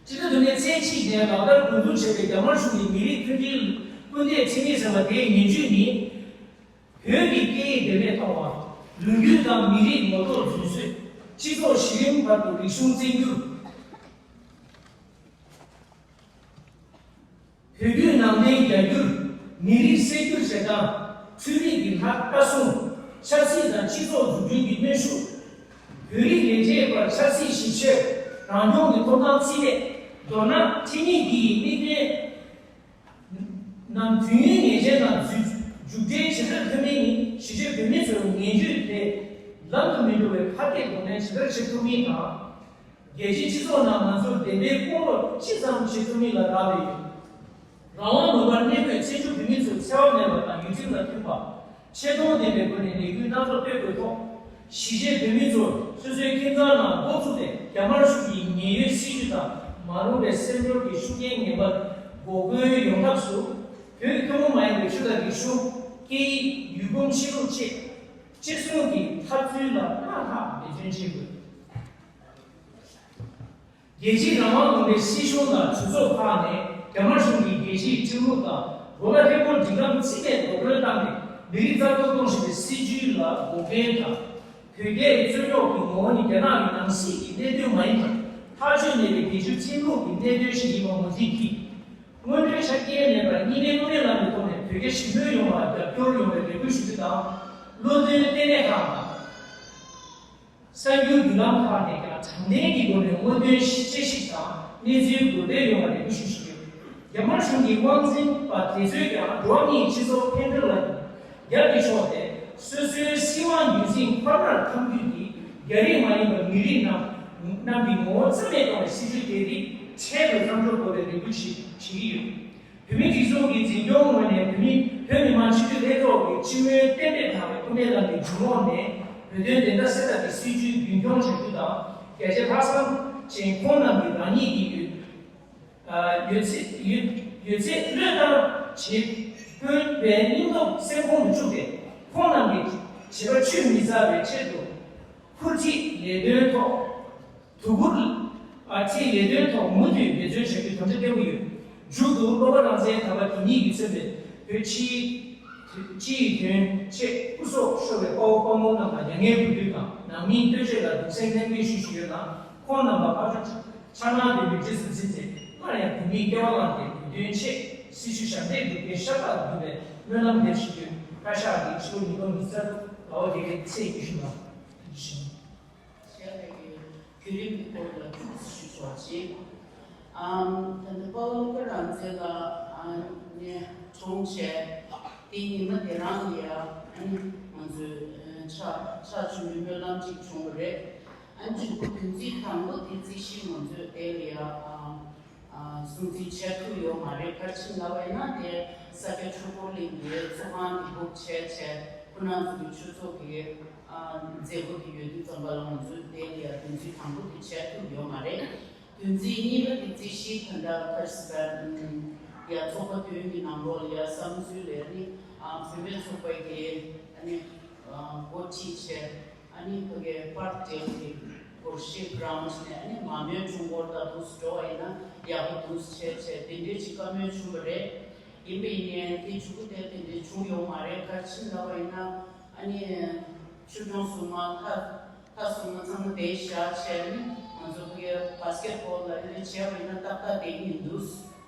སྤྱི་ཟླ་དུ་མའི་ཚེས་གཅིག་ནས་ལག་བསྟར་འགོ་འཛུགས་བྱས་པའི་རྒྱ་དམར་གཞུང་གི་མི་རིགས་མཐུན་སྒྲིལ་སྐུལ་འདེད་ཁྲིམས་ཡིག་ཟེར་བ་དེའི་ངེས་བརྗོད་ནི། བོད་ཀྱི་སྐད་ཡིག་བེད་མེད་གཏོང་བ། ལོ་རྒྱུས་དང་མི་རིགས་ངོ་ཐོག་རྫུན་བཟོས། སྤྱི་ཚོགས་གཞི་རིམ་བར་དུ་རིག་གཞུང་བཙན་སྒྱུར། བོད་བརྒྱུད་ནང་བསྟན་རྒྱ་སྒྱུར། མི་རིགས་བསད་སྒྱུར་བྱེད་སྟངས། འཕྲུལ་རིག་གི་ལྷ་ལྟ་སྲུང་། ཆབ་སྲིད་དང་སྤྱི་ཚོགས་འཛུགས་སྐྲུན་གྱི་གནོན་ཤུགས། བོད་རིགས་ལས་བྱེད་པར་ཆབ་སྲིད་ཞིབ་བཤེར། རང་སྐྱོང་གི་ཐོབ་ཐང་རྩིས་མེད། མདོར་ན་ཁྲིམས་ཡིག་འདི་ཡི་དམིགས་དོན། ནམ་དུས་ཡུན་ངེས་ཅན་དང་མཇུག་འབྲས་ཇི་ལྟར་ཐོན་མིན་ནི་གཞིས་བྱེས་བོད་མི་ཚོའི་ངེས་བརྗོད་དེ་ལམ་དུ་མི་འགྲོ་བའི་ཁ་གཏད་གདོང་ལེན་ཇི་ལྟར་བྱེད་ཐུབ་མིན་དང་། རྒྱལ་སྤྱིའི་སྤྱི་ཚོགས་ནང་ང་ཚོར་བདེན་པའི་བཀོད་སློབ་ཅི་ཙམ་བྱེད་ཐུབ་མིན་ལ་རག་ལས་ཡོད། རང་དབང་ལུང་པར་གནས་འཁོད་བཙན་བྱོལ་བོད་མི་ཚོའི་འཚེ་བ་མེད་པ་དང་ཡུལ་ཁྲིམས་ལ་མཐུན་པ། ཆེ་མཐོང་ལྡན་པའི་སྒོ་ནས་ལས་འགུལ་སྣ་ཚོགས་སྤེལ་དགོས་ཐོག་གཞིས་བྱེས་བོད་མི་ཚོ་སོ་སོའི་ཁྱིམ་ཚང་ནང་འགོ་བཙུགས་ཏེ་རྒྱ་དམར་གཞུང་གི་ཉེན་གཡོལ་སྲིད་བྱུས་དང་མ་རུངས་པའི་སེམས་ཚོར་གྱི་ཤུགས་རྐྱེན་ངན་པར་འགོག་རྒོལ་ཡོང་ཐབས་སུ་བོད་ཀྱི་ཐུན་མོང་མ་ཡིན་པའི་ཆོས་དང་རིག་གཞུང་། སྐད་ཡིག་ཡུལ་གོམས་གཤིས་ལུགས་བཅས་གཅེས་སྲུང་གི་འཐབ་རྩོད་ལ་སྔར་ལྷག་འབད་བརྩོན་བྱེད་དགོས། རྒྱལ་སྤྱིའི་རང་དབང་ལུང་པའི་སྲིད་གཞུང་དང་གྲོས་ཚོགས་ཁག་ནས་རྒྱ་དམར་གཞུང་གི་རྒྱལ་སྤྱིའི་ཁྲིམས་ལུགས་དང་གོ་ལ་ཧྲིལ་པོར་སྒྲིག་ལམ་རྩིས་མེད་རྡོག་རོལ་བཏང་ནས་མི་རིགས་རྩ་གཏོར་གཏོང་བཞིན་པའི་སྲིད་བྱུས་ལ་འགོག་རྐྱེན་དང་། བོད་རྒྱའི་རྩོད་རྙོག་གི་ངོ་བོ་ནི་རྒྱ་ནག་གི་ནང་སྲིད་ཀྱི་གནད་དོན་མ་ཡིན་པར་ཐག་གཅོད་མེད་པའི་རྒྱལ་སྤྱིའི་ཁྲིམས་ལུགས་ཀྱི་གནད་དོན་ཞིག་ཡིན་པ་ངོས་འཛིན་གྱིས། སྔོན་འགྲོའི་ཆ་རྐྱེན་མེད་པར་གཉིས་ཕན་དངོས་མེད་ལམ་གྱི་ཐོག་ནས་བོད་རྒྱ་ཞི་མོལ་ཡོང་བར་རྒྱབ་སྐྱོར་ཡོང་བའི་རེ་སྐུལ་ཞུ་རྒྱུ་དང་། བློ་འདོན་ལྟེ་གནས་ཁག་དང་། གསར་འགྱུར་བརྒྱུད་ལམ་ཁག་ནས་ཀྱང་དྲང་བདེན་གྱི་སྒོ་ནས་དངོས་དོན་དཔྱད་ཞིབ་དང་གནས་ཚུལ་འགོད་སྤེལ་ཡོང་བར་རེ་སྐུལ་ཞུ་བཞིན་ཡོད། རྒྱ་དམར་གཞུང་གི་དབང་འཛིན་པ་དེ་ཚོས་ཀྱང་འགྲོ་བ་མིའི་སྤྱི་ཚོགས་ཕན་བདེ་ལ་རྒྱབ་ཀྱི་ཕྱོགས་ཏེ་སོ་སོའི་སྲིད་དབང་རྒྱུད་འཛིན་ཁོ་ནར་འཐམ་རྒྱུ་དེ་རྒྱ་རིགས་མ་ཡིན་པ་མི་རིགས་རྣམས་རྣམས་ཀྱི་ངོ་བོ་རྩ་མེད་གཏོང་བའི་སྲིད་བྱུས་དེ་རིགས་འཕྲལ་དུ་མཚམས་འཇོག་དགོས་པའི་རེ་སྐུལ་ཞིག་བྱེད་ཀྱི་ཡོད། བོད་མིའི་སྒྲིག་འཛུགས་ཀྱི་འཛིན་སྐྱོང་ངོས་ནས་བོད་མི་བོད་མི་མང་སྤྱི་འཐུས་ལྷན་ཚོགས་ཀྱི་སྤྱི་མོས་གཏན་འབེབས་གནང་བའི་སྐུ་ཚབ་ལམ་གྱི་འབྱུང་ཁུངས་ནས་བོད་དོན་བདེན་མཐའ་གསལ་ཐབས་ཀྱི་སྲིད་བྱུས་རྒྱུན་འཁྱོངས་བྱ་རྒྱུ་དང་། རྒྱ་ཆེ་ལྷག་བསམ་ཅན་ཁོང་རྣམས་ཀྱིས་རང་ཉིད་ཀྱི་ཡོད་ཡོད་ཚད་ཡོད་ཡོད་ཚད་བློས་བཏང་བྱེད་དགོས་པའི་སྙིང་སྟོབས་སེམས་ཁོང་དུ་བཅུག་སྟེ་ཁོང་རྣམས་ཀྱི་བྱེད་པ་ཆུད་མི་ཟ་བའི་ཆེད་དུ་ཁུར་ཁྲིད་ལས་དོན་ཐོག་དོ་ཁུར་ཨ་ཁྲིད་ལས་དོན་ཐོག་མུ་མཐུད་འབད་བརྩོན་བྱ་རྒྱུའི་དམ་བཅའ་བརྟན་པོ་ཡོད། མཇུག་ཏུ་སློབ་པ་རང་བཙན་དམ་པ་དེ་ཉིད་ཀྱིས་མཚོན་པའི་བོད་སྤྱིའི་སྤྱི་ཡི་དོན་ཆེད་སྐུ་སྲོག་ཤོར་བའི་དཔའ་བོ་དཔའ་མོ་རྣམས་ལ་མྱ་ངན་གུས་འདུད་དང་ནང་མིའི་བསྟོད་བཅས་ལ་གདུང་སེམས་མཉམ་སྐྱེད་ཞུ་བཞིན་ཡོད་ལ། ཁོང་རྣམ་པ་ཕར་ཕྱོགས་འཆར་སྣང་ལྡན་པའི་རྗེས་སུ་འཛིན་ཚེ་སླར་ཡང་བོད་མིའི་སྐྱེ་བ་བླངས་ཏེ་བོད་དོན་ཆེད་སྲི་ཞུ་ཞབས་འདེགས་སྒྲུབ་མཁན་ཤ་སྟག་ཏུ་འགྱུར་བའི་སྨོན་ལམ་འདེབས་ཞུ་རྒྱུ། བཀའ་ཤག་གིས་ཕྱི་ལོ་ཉིས་སྟོང་ཉི་ཤུ་རྩ་དྲུག་ཟླ་བ་དེ་རིང་ཚེས་ཉི་ཤུ་ལ་ཞུ། བྱས་པའི་བརྒྱུད་རིམ་གྱི་སྐོར་ལ་ཐུགས་རྗེ་ཆེ་ཞུ་ཆོག་ཅིང་། ཨམ། ད་ལྟ་དཔའ་བོ་བློ་དགའ་རང་བཙན་ལགས་ཨ་ནི་གྲོངས་བྱས། དེའི་ཉི་མ་དེ་རང་ལ་ཡ་ཨ་ནི་ང་ཚོས་ཕྱག་ཕྱག་མཆོད་མེ་སྨོན་ལམ་ཅིག་བྱུང་བ་རེད། ཨ་ནི་ཕྲུ་གུ་བདུན་ཚིགས་དང་པོ་དེ་རྩིས་གཞི་ང་ཚོས་དེ་ལ་ཡ་ཨ། ཨ། སྲུང་བརྩི་བྱས་ཐུབ་ཡོད་མ་རེད། ག་རེ་བྱས་ལབ་པ་ཡིན་ན་དེ་ས་སྐྱ་ཆོས་འཁོར་གླིང་གི་ཚོགས་ཁང་གི་སྦུག་བྱས་བྱས་ཁོ་རང་ཚོ་གི་ཆོས་ཚོགས་ཀྱི་ཨ་མཛད་སྒོ་དེ་ཡོད་དུས་ཙམ་པ་ལ་ང་ཚོས་དེ་ལ་ཡ་བདུན་ཚིགས་དང་པོ་དེ་བྱས་ཐུབ་ཡོད་མ་རེད། བདུན་ཚིགས་གཉིས་པ་དེ་རྩིས་གཞི་ད་ལྟ་ག་རེ་ཟེར་ཡ་ཚོགས་པ་བདུན་གྱི་ནང་ལོགས་ལ་ཡ་བསམ་ཚུལ་ལ་ནི་ཨ་བུད་མེད་ཚོགས་པ་གི་ཨ་ནི་འགོ་ཁྲིད་བྱས། ཨ་ནི་ཕ་གིའི་པར་ཊི་དེ་སྒོར་གཞས་བཀྲམ་བྱས་ནས་ཨ་ནི་མ་རྨོས་ཁྲོམ་སྐོར་དང་འདུག་སེ་འགྲོ་བ་ཡིན་ན་ཡག་པོ་འདུག་སེ་བྱས་བྱས་དེ་འདྲའི་ཅིག་བཀའ་མོལ་བྱུང་བ་རེད། ཡིན་པ་ཡིན་ནའི་དེ་མཇུག་གུ་དེ་དེ་འདྲའི་བྱུང་ཡོད་མ་རེད། ག་རེ་བྱས་ལབ་པ་ཡིན་ན་ཨ་ནི་ཆོས་གྲོང་སྲུང་མ་ལྷ་ལྷ་སྲུང་མ་ཚང་མ་དེ་བཞག་བྱས་ཨ་ནི་ང་ཚོ་ཕ་གིའི་བྷ་སི་ཀེ་ཊི་བྷོལ་ལ་ཨ་ནི་བྱས་པ་ཡིན་ན་ཏག་ཏག་བསྡད་ཀྱི་མི་འདུག་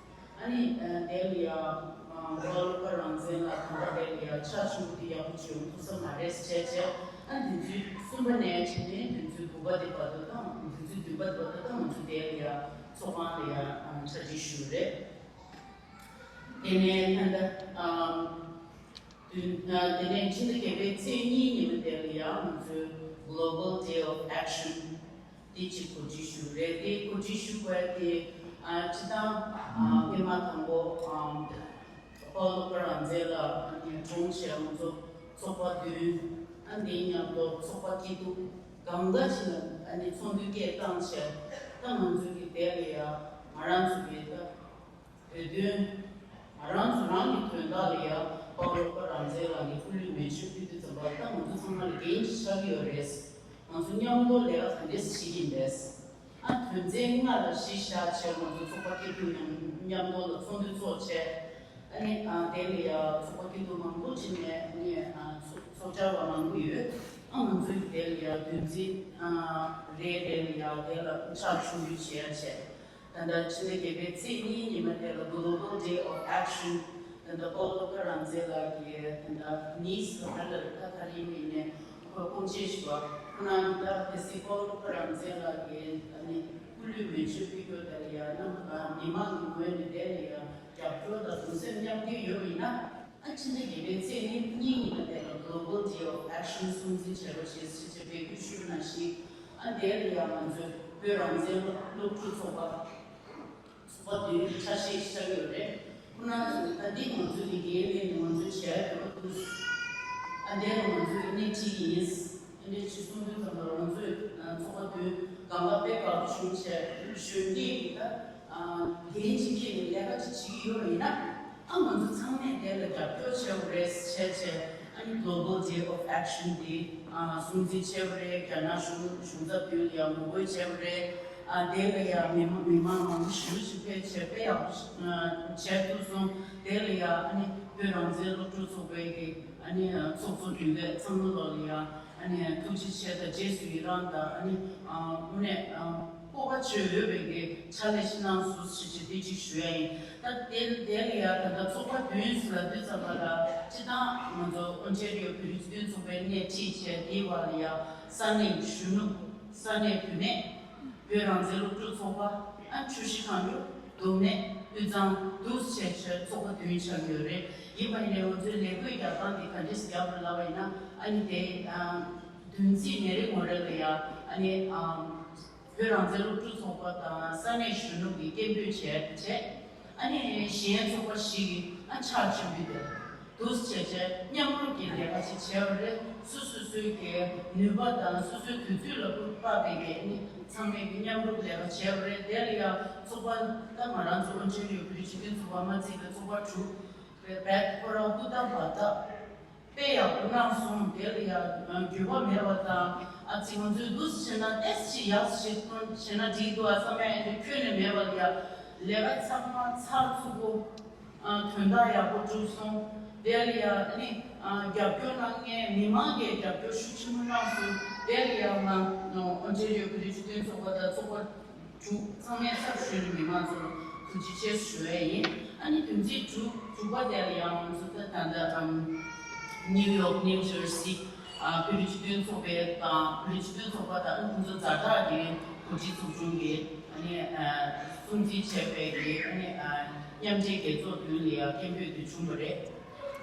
ཨ་ནི་དེ་ལ་ཡ་དཔའ་བོ་བློ་དགའ་རང་བཙན་ལགས་ད་ལྟ་དེ་ལ་ཡ་ཕྱག་ཆེན་པོ་དེ་ཡག་པོ་ཅིག་ཡོང་ཐུབ་ས་མ་རེད་ཟེར་བྱས་བྱས། ཨ་ནི་བདུན་ཚིགས་གསུམ་པ་ནས་བྱས་ནས་བདུན་ཚིགས་དགུ་པ་དེ་བར་དུ་དང་བདུན་ཚིགས་བདུན་པ་དེ་བར་དུ་དང་ང་ཚོ་དེ་ལ་ཡ་ཚོགས་ཁང་ལ་ཡ་གྲ་སྒྲིག་ཞུས་རེད། དེ་ནས་ད་ལྟ་ཨམ། བདུན། ཨ། དེ་ནས་ཕྱི་ཟླ་བརྒྱད་པའི་ཚེས་གཉིས་ཉིན་མོ་དེ་ལ་ཡང་ང་ཚོའི་Global Day of Action དེ་གཅིག་གོ་སྒྲིག་ཞུས་རེད། དེ་གོ་སྒྲིག་ཞུ་དགོས་དེ། ཨ། སྤྱིར་བཏང་། ཨ། ཧྥེ་མ་དང་པོ། ཨ། དཔའ་བོ་བློ་དགའ་རང་བཙན་ལགས་གྲོངས་བྱས་ང་ཚོ་ཚོགས་པ་བདུན། ཨ། དེའི་མཉམ་དུ་ཚོགས་པ་སྐྱིད་སྡུག་གང་འདྲ་ཞིག་ལ། ཨ། ནི་ཚོགས་འདུའི་སྐད་བཏང་བྱས། ད་ང་ཚོའི་གི་དེ་ལ་ཡ་ང་རང་ཚོ་གི་ད་བོད་དོན་ང་རང་ཚོ་རང་གི་དོན་དག་ལ་ཡ་དཔའ་བོ་བློ་དགའ་རང་བཙན་ལགས་ཀྱི་སྐུ་ལུས་མེ་མཆོད་ཕུལ་དུས་ཙམ་པ་ད་ང་ཚོ་ཚང་མ་ལ་འགན་ཅིག་ཆགས་ཀྱི་ཡོད་རེད། ང་ཚོ་མཉམ་དུ་ལས་ཀ་ག་འདྲས་བྱེད་ཀྱི་ཡིན་པས། ཨ་དོན་ཚན་ལྔ་ལ་གཞི་བཞག་བྱས་ང་ཚོ་ཚོགས་པ་སྐྱིད་སྡུག་མཉམ་མཉམ་དུ་ལ་ཚོགས་འདུ་ཚོགས་བྱས། ཨ་ནི་ཨ་དེ་ལ་ཡ་ཚོགས་པ་སྐྱིད་སྡུག་མང་པོ་ཅིག་ནས་ཨ་ནི་ཨ་ཚོགས་ཚོགས་བཅར་བ་མང་པོ་ཡོད། ཨ་ང་ཚོའི་དེ་ལ་ཡ་དོན་ཚན་ཨ་རེ་རེ་ལ་ཡ་དེ་ལ་ཕྱག་ཕྱིན་འབུལ་བྱེད་ཡ་བྱས། ད་ལྟ་ཕྱི་ཟླ་བརྒྱད་པའི་ཚེས་གཉིས་ཉི་མ་དེ་ལ་Global Day of Action ད་ལྟ་དཔའ་བོ་བློ་དགའ་རང་བཙན་ལགས་ཀྱི་ད་ལྟ་ནིས་ལ་ད་ལྟ་ག་རེ་ཡིན་ནས་ཁོ་སྐུ་ཕྱྭ་ཞུ་བ་ཁོ་ན་ད་དེ་སྲིད་དཔའ་བོ་བློ་དགའ་རང་བཙན་ལགས་ཀྱི་ཨ་ནི་སྐུ་ལུས་མེ་མཆོད་ཕུལ་རྒྱུ་དེ་ལ་ཡ་ན་མི་མང་གི་ངོས་ནས་དེ་ལ་ཡ་རྒྱབ་སྐྱོར་དང་གདུང་སེམས་མཉམ་སྐྱེད་ཡོད་པ་ཡིན་ན། ཨ་ཕྱི་ཟླ་བརྒྱད་པའི་ཚེས་ཉེར་གཉིས་ཉིན་ལ་དེ་ལ་Global Day of Action སྲུང་བརྩི་བྱེད་རོགས་ཞེས་ཞུ་ཆེད་འབོད་སྐུལ་ཞུས་པ་ནང་བཞིན། ཨ་དེ་ལ་ཡང་ང་ཚོའི་བོད་རང་བཙན་སློབ་ཕྲུག་ཚོགས་པ་ཚོགས་པ་བདུན་ཆ་ཤས་ཤིག་ཆགས་ཡོད་རེད། ཁོ་ན་ཚོས་ད་ལྟའི་ང་ཚོའི་ལས་འགན་ལས་ནས་ང་ཚོས་བྱས་ཡོད་པ་འདུག་ཨ་དེ་ལ་ང་ཚོས་སྣེ་ཁྲིད་ཀྱི་ཡིན། དེ་འདྲའི་ཅིག་གསུང་དུས་ཙམ་པ་ང་ཚོས་ཚོགས་པ་བདུན་དགོངས་པ་དཔེ་དགའ་པོ་བྱུང་བྱས་གཞོན་སྐྱེས་ཀྱི་ད་འགན་ཅིག་འཁྱེར་ནས་ལས་ཀ་ཅིག་བྱེད་ཀྱི་ཡོད་པ་ཡིན་ན། ཨ་ང་ཚོ་ཚང་མས་དེ་ལ་རྒྱབ་སྐྱོར་བྱེད་དགོས་རེད་ཟེར་བྱས་ཨ་ནི་Global Day of Action དེ་སྲུང་བརྩི་བྱེད་དགོས་རེད། རྒྱ་ནག་གཞུང་གཞུང་ཚབ་མདུན་ལ་ཡང་ངོ་རྒོལ་བྱེད་དགོས་རེད། ཨ་དེ་ལ་ཡང་མི་མི་མང་མང་པོ་ཞེ་པོ་ཅིག་ཕེབས་བྱས་དཔེ་ཡག་པོ་བྱས་ཐུབ་སོང་། དེ་ལ་ཡང་ཨ་ནི་བོད་རང་བཙན་སློབ་ཕྲུག་ཚོགས་པའི་གི་ཨ་ནི་ཚོགས་གཙོ་དྲུང་ཆེ་ཚང་མ་ལོག་ལ་ཡང་ཨ་ནི་ཐུགས་རྗེ་ཆེ་དང་རྗེས་སུ་ཡི་རང་དང་ཨ་ནི་དངོས་གནས་སྤོབས་པ་བྱེད་འོས་པའི་གི་ཕྱག་ལས་ཤིག་གནང་སོང་ཞེས་བྱས་དེ་གཅིག་ཞུ་ཡ་ཡིན། ད་དེ་དེ་ལ་ཡ་ད་ལྟ་ཚོགས་པ་བདུན་ཟེར་ལབ་དུས་ཙམ་པ་ལ་སྤྱིར་བཏང་ང་ཚོ་ཨོན་ཊེ་རི་ཡོ་བོད་རིགས་སྤྱི་མཐུན་ཚོགས་པའི་སྣེ་ཁྲིད་བྱས་དེའི་བར་ལ་ཡ་ས་གནས་གཞོན་ནུ་ས་གནས་བུད་མེད། བོད་རང་བཙན་སློབ་ཕྲུག་ཚོགས་པ། ཨ་ཆུ་བཞི་གངས་རི། རྡུང་ནས་དབུས་གཙང་འདུག་བྱས་བྱས་ཚོགས་པ་བདུན་ཆགས་ཡོད་རེད། ཡིན་པ་ཡིན་ནའི་ང་ཚོའི་ལས་འགུལ་རྒྱག་སྟངས་འདི་ག་འདྲས་སེ་རྒྱག་དགོས་ལབ་པ་ཡིན་ན་ཨ་ནི་དེ་བདུན་ཚིགས་ཉིན་རེ་ངོ་རེ་ལ་ཡ་ཨ་ནི་བོད་རང་བཙན་སློབ་ཕྲུག་ཚོགས་པ་དང་ས་གནས་གཞོན་ནུ་གི་སྐད་འབོད་བྱས་བྱས། ཨ་ནི་གཞན་ཚོགས་པ་ཞིག་གིས་ཨ་ཕྱག་ཕྱིན་པའི་དེར། འདུག་བྱས་བྱས་མཉམ་རུབ་ཀྱི་ལས་ཀ་ཅིག་བྱས་པ་རེད། སོ་སོ་སོའི་གི་ནུས་པ་དང་སོ་སོའི་དུས་ཚོད་ལ་དཔག་པའི་གི་ནི་ཚང་མས་གི་མཉམ་རུབ་ལས་ཀ་བྱས་པ་རེད། དེ་ལ་ཡང་ཚོགས་པ་ད་ང་རང་ཚོ་ཨོན་ཊེ་རི་ཡོ་བོད་རིགས་སྤྱི་མཐུན་ཚོགས་པ་མ་བརྩིས་པའི་ཚོགས་པ་དྲུག་རེད་པས། ཁོ་རང་ཧུར་ཐག་འབད་ཐག་དཔེ་ཡག་པོ་གནང་སོང་། དེ་ལ་ཡང་འགྱོད་པ་མེད་པ་དང་ཨ་ཙི་ང་ཚོས་འདུག་བྱས་ན་ཏོག་ཙམ་ཡག་ཞིག་བྱས་ན་འགྲིག་འདུག་ཨ་བསམ་ཡ་དེ་ཁྱོན་ནས་མེད་པ་ལ་ཡང་ལས་ཀ་ཚང་མ་ཚགས་ཚུད་པོ། དོན་དག་ཡག་པོ་བསྒྲུབས་སོང་། དེ་ལ་ཡང་ནི་རྒྱབ་སྐྱོར་གནང་མཁན་མི་མང་གིས་རྒྱབ་སྐྱོར་ཤུགས་ཆེན་པོ་གནང་སོང་། དེ་ལ་ཡང་ང་ཨོན་ཊེ་རི་ཡོ་བོད་རིགས་སྤྱི་མཐུན་ཚོགས་པ་དང་ཚོགས་པ་དྲུག་ཚང་མའི་ཚབ་ཞུས་ནས་མི་མང་ཚོར་ཐུགས་རྗེ་ཆེ་ཞུ་ཡ་ཡིན། ཨ་ནི་དོན་ཚན་དྲུག་དྲུག་པ་དེ་ལ་ཡང་ང་ཚོ་ད་ད་ལྟ་ཨམ་ནིའུ་ཡོག་ནིའུ་ཇར་སི་ཨ་བོད་རིགས་སྤྱི་མཐུན་ཚོགས་པའི་དང་བོད་རིགས་སྤྱི་མཐུན་ཚོགས་པ་དང་ཨ་ནི་ཁོང་ཚོ་ཛ་དྲག་གི་འགོ་ཁྲིད་ཚོགས་ཆུང་གིས་ཨ་ནི་ཨ་སྲུང་བརྩི་བྱས་པའི་གི་ཨ་ནི་ཨ་མཉམ་འབྲེལ་རྒྱལ་ཚོགས་མདུན་ལ་ཡང་སྐད་འབོད་དེ་བྱུང་བ་རེད།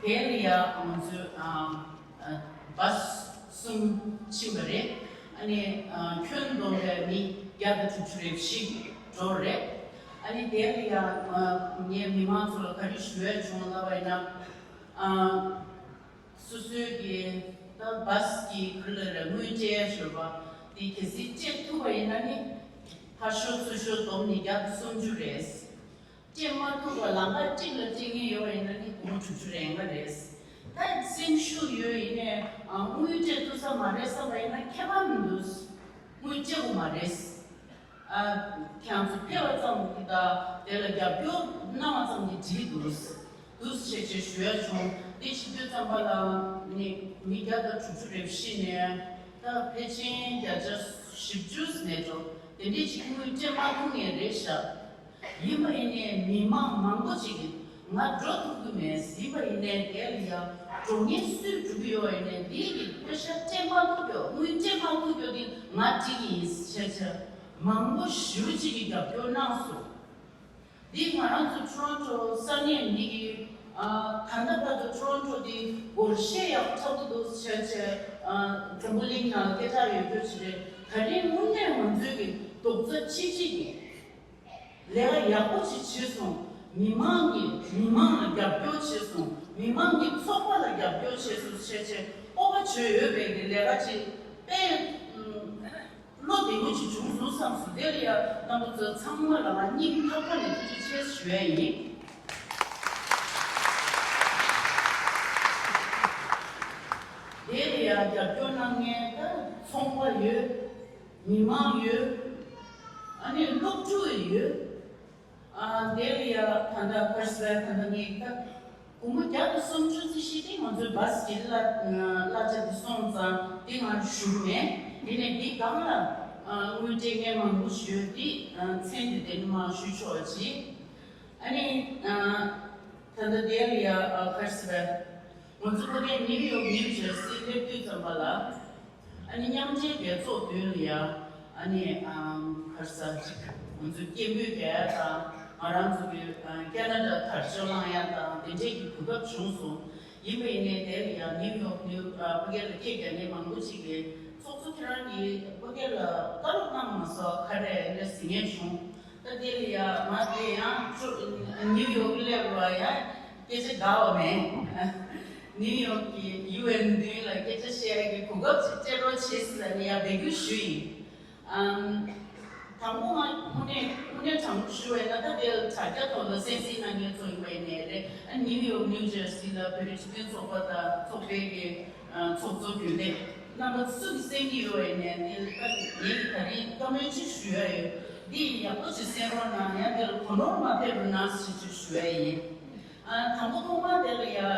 དེ་ལ་ཡང་ང་ཚོས་ཨ་ཨ་བཱས་གསུམ་ཕྱིན་པ་རེད། ཨ་ནི་ཨ་ཁྱོན་བསྡོམས་པའི་མི་བརྒྱ་དང་དྲུག་ཅུ་རེ་བཞི་འགྲོ་རེད། ཨ་ནི་དེ་ལ་ཡང་ཨ་ངས་མི་མང་ཚོ་ལ་ག་རེ་ཞུ་ཡ་བྱུང་ལབ་པ་ཡིན་ན། ཨ། སོ་སོའི་གི་ད་བཱས་ཀྱི་ཁུལ་ལ་ར་དངུལ་སྤྲད་ཡ་ཞོར་བ་དེ་གལ་སྲིད་སྤྲད་ཐུབ་པ་ཡིན་ན་ནི་ཕར་ཤོག་ཚུར་ཤོག་བསྡོམས་ནས་བརྒྱ་དང་སུམ་ཅུ་རེད། སྤྲད་མ་ཐུབ་པ་ལམ་ཁ་གཅིག་ལ་སྤྲད་མཁན་ཡོད་པ་ཡིན་ན་ནི་སྒོར་དྲུག་ཅུ་རེ་ལྔ་རེད། ད་སེམས་ཤུགས་ཡོད་ཡིན་ནའི་དངུལ་སྤྲད་ཐུབ་ས་མ་རེད་བསམ་པ་ཡིན་ན་ཁྱད་པར་མི་འདུག་དངུལ་སྤྲད་དགོས་མ་རེད། ཨ། ཁྱེད་ཚོ་ཕེབས་པ་ཙམ་གྱིས་དང་དེ་ལ་རྒྱབ་སྐྱོར་གནང་བ་ཙམ་གྱིས་འགྲིག་འདུག་འདུག་ཞེས་ཞེས་ཞུ་ཡ་བྱུང་། འདི་ཞུ་དུས་ཙམ་པ་ལ་ནི་མི་བརྒྱ་དང་དྲུག་ཅུ་རེ་བཞི་ནས་ད་ཕལ་ཆེར་བརྒྱ་ཆ་བཞི་བཅུ་མེད་འགྲོ་དེ་འདྲས་ཅིག་དངུལ་སྤྲད་མ་ཐུབ་ངེས་རེད་ཤག་ཡིན་པ་ཡིན་ནའི་མི་མང་མང་པོ་ཅིག་གིས་ང་འགྲོ་ཐུབ་ཀྱི་མེད། ཡིན་པ་ཡིན་ནའི་དེ་ལ་ཡང་འགྲོ་མཁན་སུས་སྒྲུབ་ཀྱི་ཡོད་ཡིན་ནའི་འདི་གི་པེ་ཤ་སྤྲད་མ་ཐུབ་ཀྱོག་དངུལ་སྤྲད་མ་ཐུབ་ཀྱོག་འདི་ང་འགྲིག་གི་ཡིན་ཟེར་བྱས་མང་པོ་ཞེ་པོ་ཅིག་གིས་རྒྱབ་སྐྱོར་གནང་སོང་། འདི་ང་རང་ཚོ་ཊོ་རོན་ཊོ་ས་གནས་མི་གི་ཨ་ད་ལྟ་བར་དུ་ཊོ་རོན་ཊོ་འདི་སྒོར་གཞས་ཡག་པོ་འཁྲབ་ཀྱི་འདུག་ཟེར་བྱས་ཨ་འཛམ་བུ་གླིང་ནང་སྐད་གྲགས་ཡོད་རྒྱུ་ཅིག་རེད། ད་རིང་དངོས་གནས་ང་ཚོའི་གི་རྡོག་རྩ་ཆིག་སྒྲིལ་གྱིས། ལས་ཀ་ཡག་པོ་ཅིག་བྱས་སོང་། མི་མང་གིས་མི་མང་ལ་རྒྱབ་སྐྱོར་བྱས་སོང་། མི་མང་གིས་ཚོགས་པ་ལ་རྒྱབ་སྐྱོར་བྱས་སོང་ཟེར་བྱས་སྤོབས་པ་བྱེད་འོས་པའི་གི་ལས་ཀ་ཅིག་དཔེ་ཨུམ་ བློ་བདེ་པོ་ཅིག་བྱུང་སོང་བསམ་སོང་། དེ་ལ་ཡ་རྣམ་པ་ཚོ་ཚང་མ་ལ་ང་སྙིང་ཐག་པ་ནས་ཐུགས་རྗེ་ཆེ་ཞུ་ཡ་ཡིན། དེ་ལ་ཡ་རྒྱབ་སྐྱོར་གནང་མཁན་ད་ཚོང་པ་ཡོད། མི་མང་ཡོད། ཨ་ནི་སློབ་ཕྲུག་ཡོད། ཨ་དེ་ལ་ཡ་ད་ལྟ་ཕར་ཟེར་ད་ལྟ་ངས་ད་སྒོར་མོ་བརྒྱ་དང་སུམ་ཅུ་ཙམ་ཞིག་དེ་ང་ཚོའི་བཱ་སི་གི་གླ་གླ་ཆ་དེ་སོང་ཙང་དེ་ང་ཞུ་མེད། དེ་ནས་དེ་སྒང་ལ་ཨ་དངུལ་སྤྲད་མཁན་མང་པོ་ཞིག་ཡོད་དེ་ཨ་མཚན་དེ་དེ་ནས་མར་ཞུ་ཆོག་ཅིག་ཨ་ནི་ཨ་ད་ལྟ་དེ་ལ་ཡ་ཨ་ཕར་ཟེར་ང་ཚོ་ཕ་གིར་ནིའུ་ཡོག་ནིའུ་ཇར་སི་སླེབས་དུས་ཙམ་པ་ལ། ཨ་ནི་མཉམ་འབྲེལ་རྒྱལ་ཚོགས་མདུན་ལ་ཡ། ཨ་ནི་ཨམ་ག་རེ་ཟེར་ཅིག་ང་ཚོས་སྐད་འབོད་རྒྱག་ཡ་དང་ང་རང་ཚོ་གི་ཨ་ཁེ་ན་ཌ་དར་ལྕོག་བསླང་ཡ་དང་དེ་འདྲས་ཀྱི་གོ་སྐབས་བྱུང་སོང་། ཡིན་པ་ཡིན་ནའི་དེ་ལ་ཡ་ནིའུ་ཡོག་ནིའུ་ཨ་ཕ་གི་ལ་སྐད་རྒྱག་མཁན་མང་པོ་ཅིག་གིས་ཚོགས་གཙོ་ཁྱེད་རང་གིས་ཕ་གི་ལ་བཀའ་སློབ་གནང་མ་སོང་ག་རེ་ལ་ཟིན་ཡས་བྱུང་། ད་དེ་ལ་ཡ་ང་དེ་ཡང་ཅོ་ནིའུ་ཡོག་སླེབས་ར་ཡ་སྐད་ཆ་དགའ་བ་མེད། ནིའུ་ཡོག་གི་ཡུ་ཨེན་མདུན་ལ་སྐད་ཆ་བཤད་ཡ་གི་གོ་སྐབས་ཅིག་སྤྲད་རོགས་བྱེད་ཟེར་ནས་ཡ་འབོད་སྐུལ་ཞུས་ཡིན། ཨམ། དང་པོ་ང་དངོས་གནས་དངོས་གནས་དྲང་པོ་ཞུ་བས་ན་ད་དེ་ལ་དྲ་རྒྱ་ཐོག་ལ་གསན་གཟིགས་གནང་མཁན་ཚོ་ཡིན་པ་ཡིན་ནའི་རེད། ཨ་ནིའུ་ཡོག་ནིའུ་ཇར་སི་ལ་བོད་རིགས་སྤྱི་མཐུན་ཚོགས་པ་དང་ཚོགས་པའི་གི་ཚོགས་གཙོ་རྒྱུན་ལས་རྣམ་པ་སུ་གིས་གསན་གྱི་ཡོད་པ་ཡིན་ནའི་དེ་ལ་ད་ངེད་ཀྱིས་ད་རིང་བཀའ་མོལ་གཅིག་ཞུ་ཡ་ཡོད། འདི་ཡག་པོ་ཞིག་གསན་རོགས་གནང་། ཡང་དེ་ལ་གོ་ནོར་མ་ཕེབས་རོགས་གནང་ཞེས་ཞུ་ཡ་ཡིན། ཨ་དང་པོ་ཐོག་མར་དེ་ལ་ཡ་ཨ་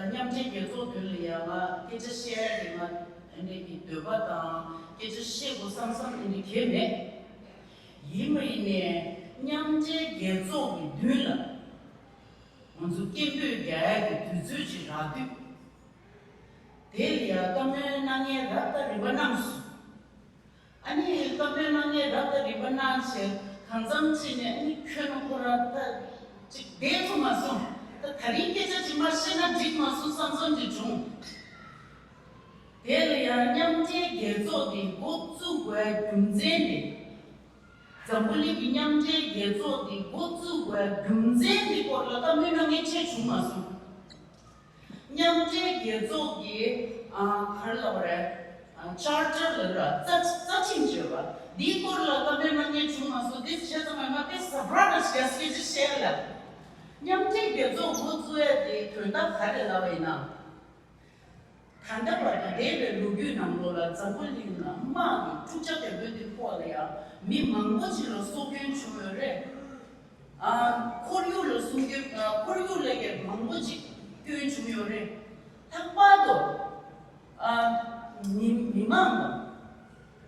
མཉམ་འབྲེལ་རྒྱལ་ཚོགས་མདུན་ལ་ཡ་ང་སྐད་ཆ་བཤད་ཡ་དེ་ང་ཨ་ནི་གི་འདོད་པ་དང་སྐད་ཆ་བཤད་དགོས་བསམ་བསམ་ཨ་ནི་གང་ཡང་མེད། ཡིན་པ་ཡིན་ནའི་མཉམ་འབྲེལ་རྒྱལ་ཚོགས་ཀྱི་མདུན་ལ་ང་ཚོ་སྐད་འབོད་རྒྱག་ཡ་གི་དུས་ཚོད་ཅིག་རག་དུས། དེ་ལ་ཡ་བཀའ་མོལ་གནང་མཁན་རབ་དང་རིམ་པ་གནང་སོང་། ཨ་ནི་བཀའ་མོལ་གནང་མཁན་རབ་དང་རིམ་པ་གནང་བྱས་གང་འཚམ་ཅིག་ནས་ཨ་ནི་ཁྱོན་ནས་ཁོ་རང་ད་ཅིག་བསྡད་ཐུབ་མ་སོང་། ད་ད་རིང་སྐད་ཆ་ཅིག་མར་བཤད་ན་འགྲིག་མ་སོང་བསམ་བསམ་ཅིག་བྱུང་། དེ་ལ་ཡང་མཉམ་འབྲེལ་རྒྱལ་ཚོགས་དེ་འགོ་བཙུགས་པའི་རྒྱུ་མཚན་དེ། འཛམ་བུ་གླིང་གི་མཉམ་འབྲེལ་རྒྱལ་ཚོགས་དེ་འགོ་བཙུགས་པའི་རྒྱུ་མཚན་དེ་སྐོར་ལ་བཀའ་མོལ་གནང་མཁན་ཅིག་བྱུང་མ་སོང་། མཉམ་འབྲེལ་རྒྱལ་ཚོགས་ཀྱི་ཨ་ག་རེ་ལབ་པ་རེད། ཨ་ཅར་ཊར་ལབ་ར་རྩ་རྩ་ཁྲིམས་བརྗོད་པ་འདིའི་སྐོར་ལ་བཀའ་མོལ་གནང་མཁན་བྱུང་མ་སོང་། འདི་བྱས་ཙང་ང་དཔེ་ཟ་འཕྲོ་འདྲ་ཞིག་སྐད་ཆ་བཤད་ལ། མཉམ་འབྲེལ་རྒྱལ་ཚོགས་འགོ་བཙུགས་ཡ་དེ་དོན་དག་ག་རེ་ལབ་པ་ཡིན་ན། ད་ལྟ་བར་དུ་འདས་པའི་ལོ་རྒྱུས་ནང་ལོགས་ལ་འཛམ་བུ་གླིང་ལ་དམག་གི་འཁྲུག་ཆ་དོད་པོ་དེ་ཕོག་ལ་ཡང་མི་མང་པོ་ཅིག་ལ་སྲོག་སྐྱོན་བྱུང་ཡོད་རེད། ཨ་ཁོར་ཡུག་ལ་སྲུང་སྐྱོབ་ཨ་ཁོར་ཡུག་ལ་ཡང་མང་པོ་ཅིག་སྐྱོན་བྱུང་ཡོད་རེད། ལྷག་པར་དུ་ཨ་མི་མི་མང་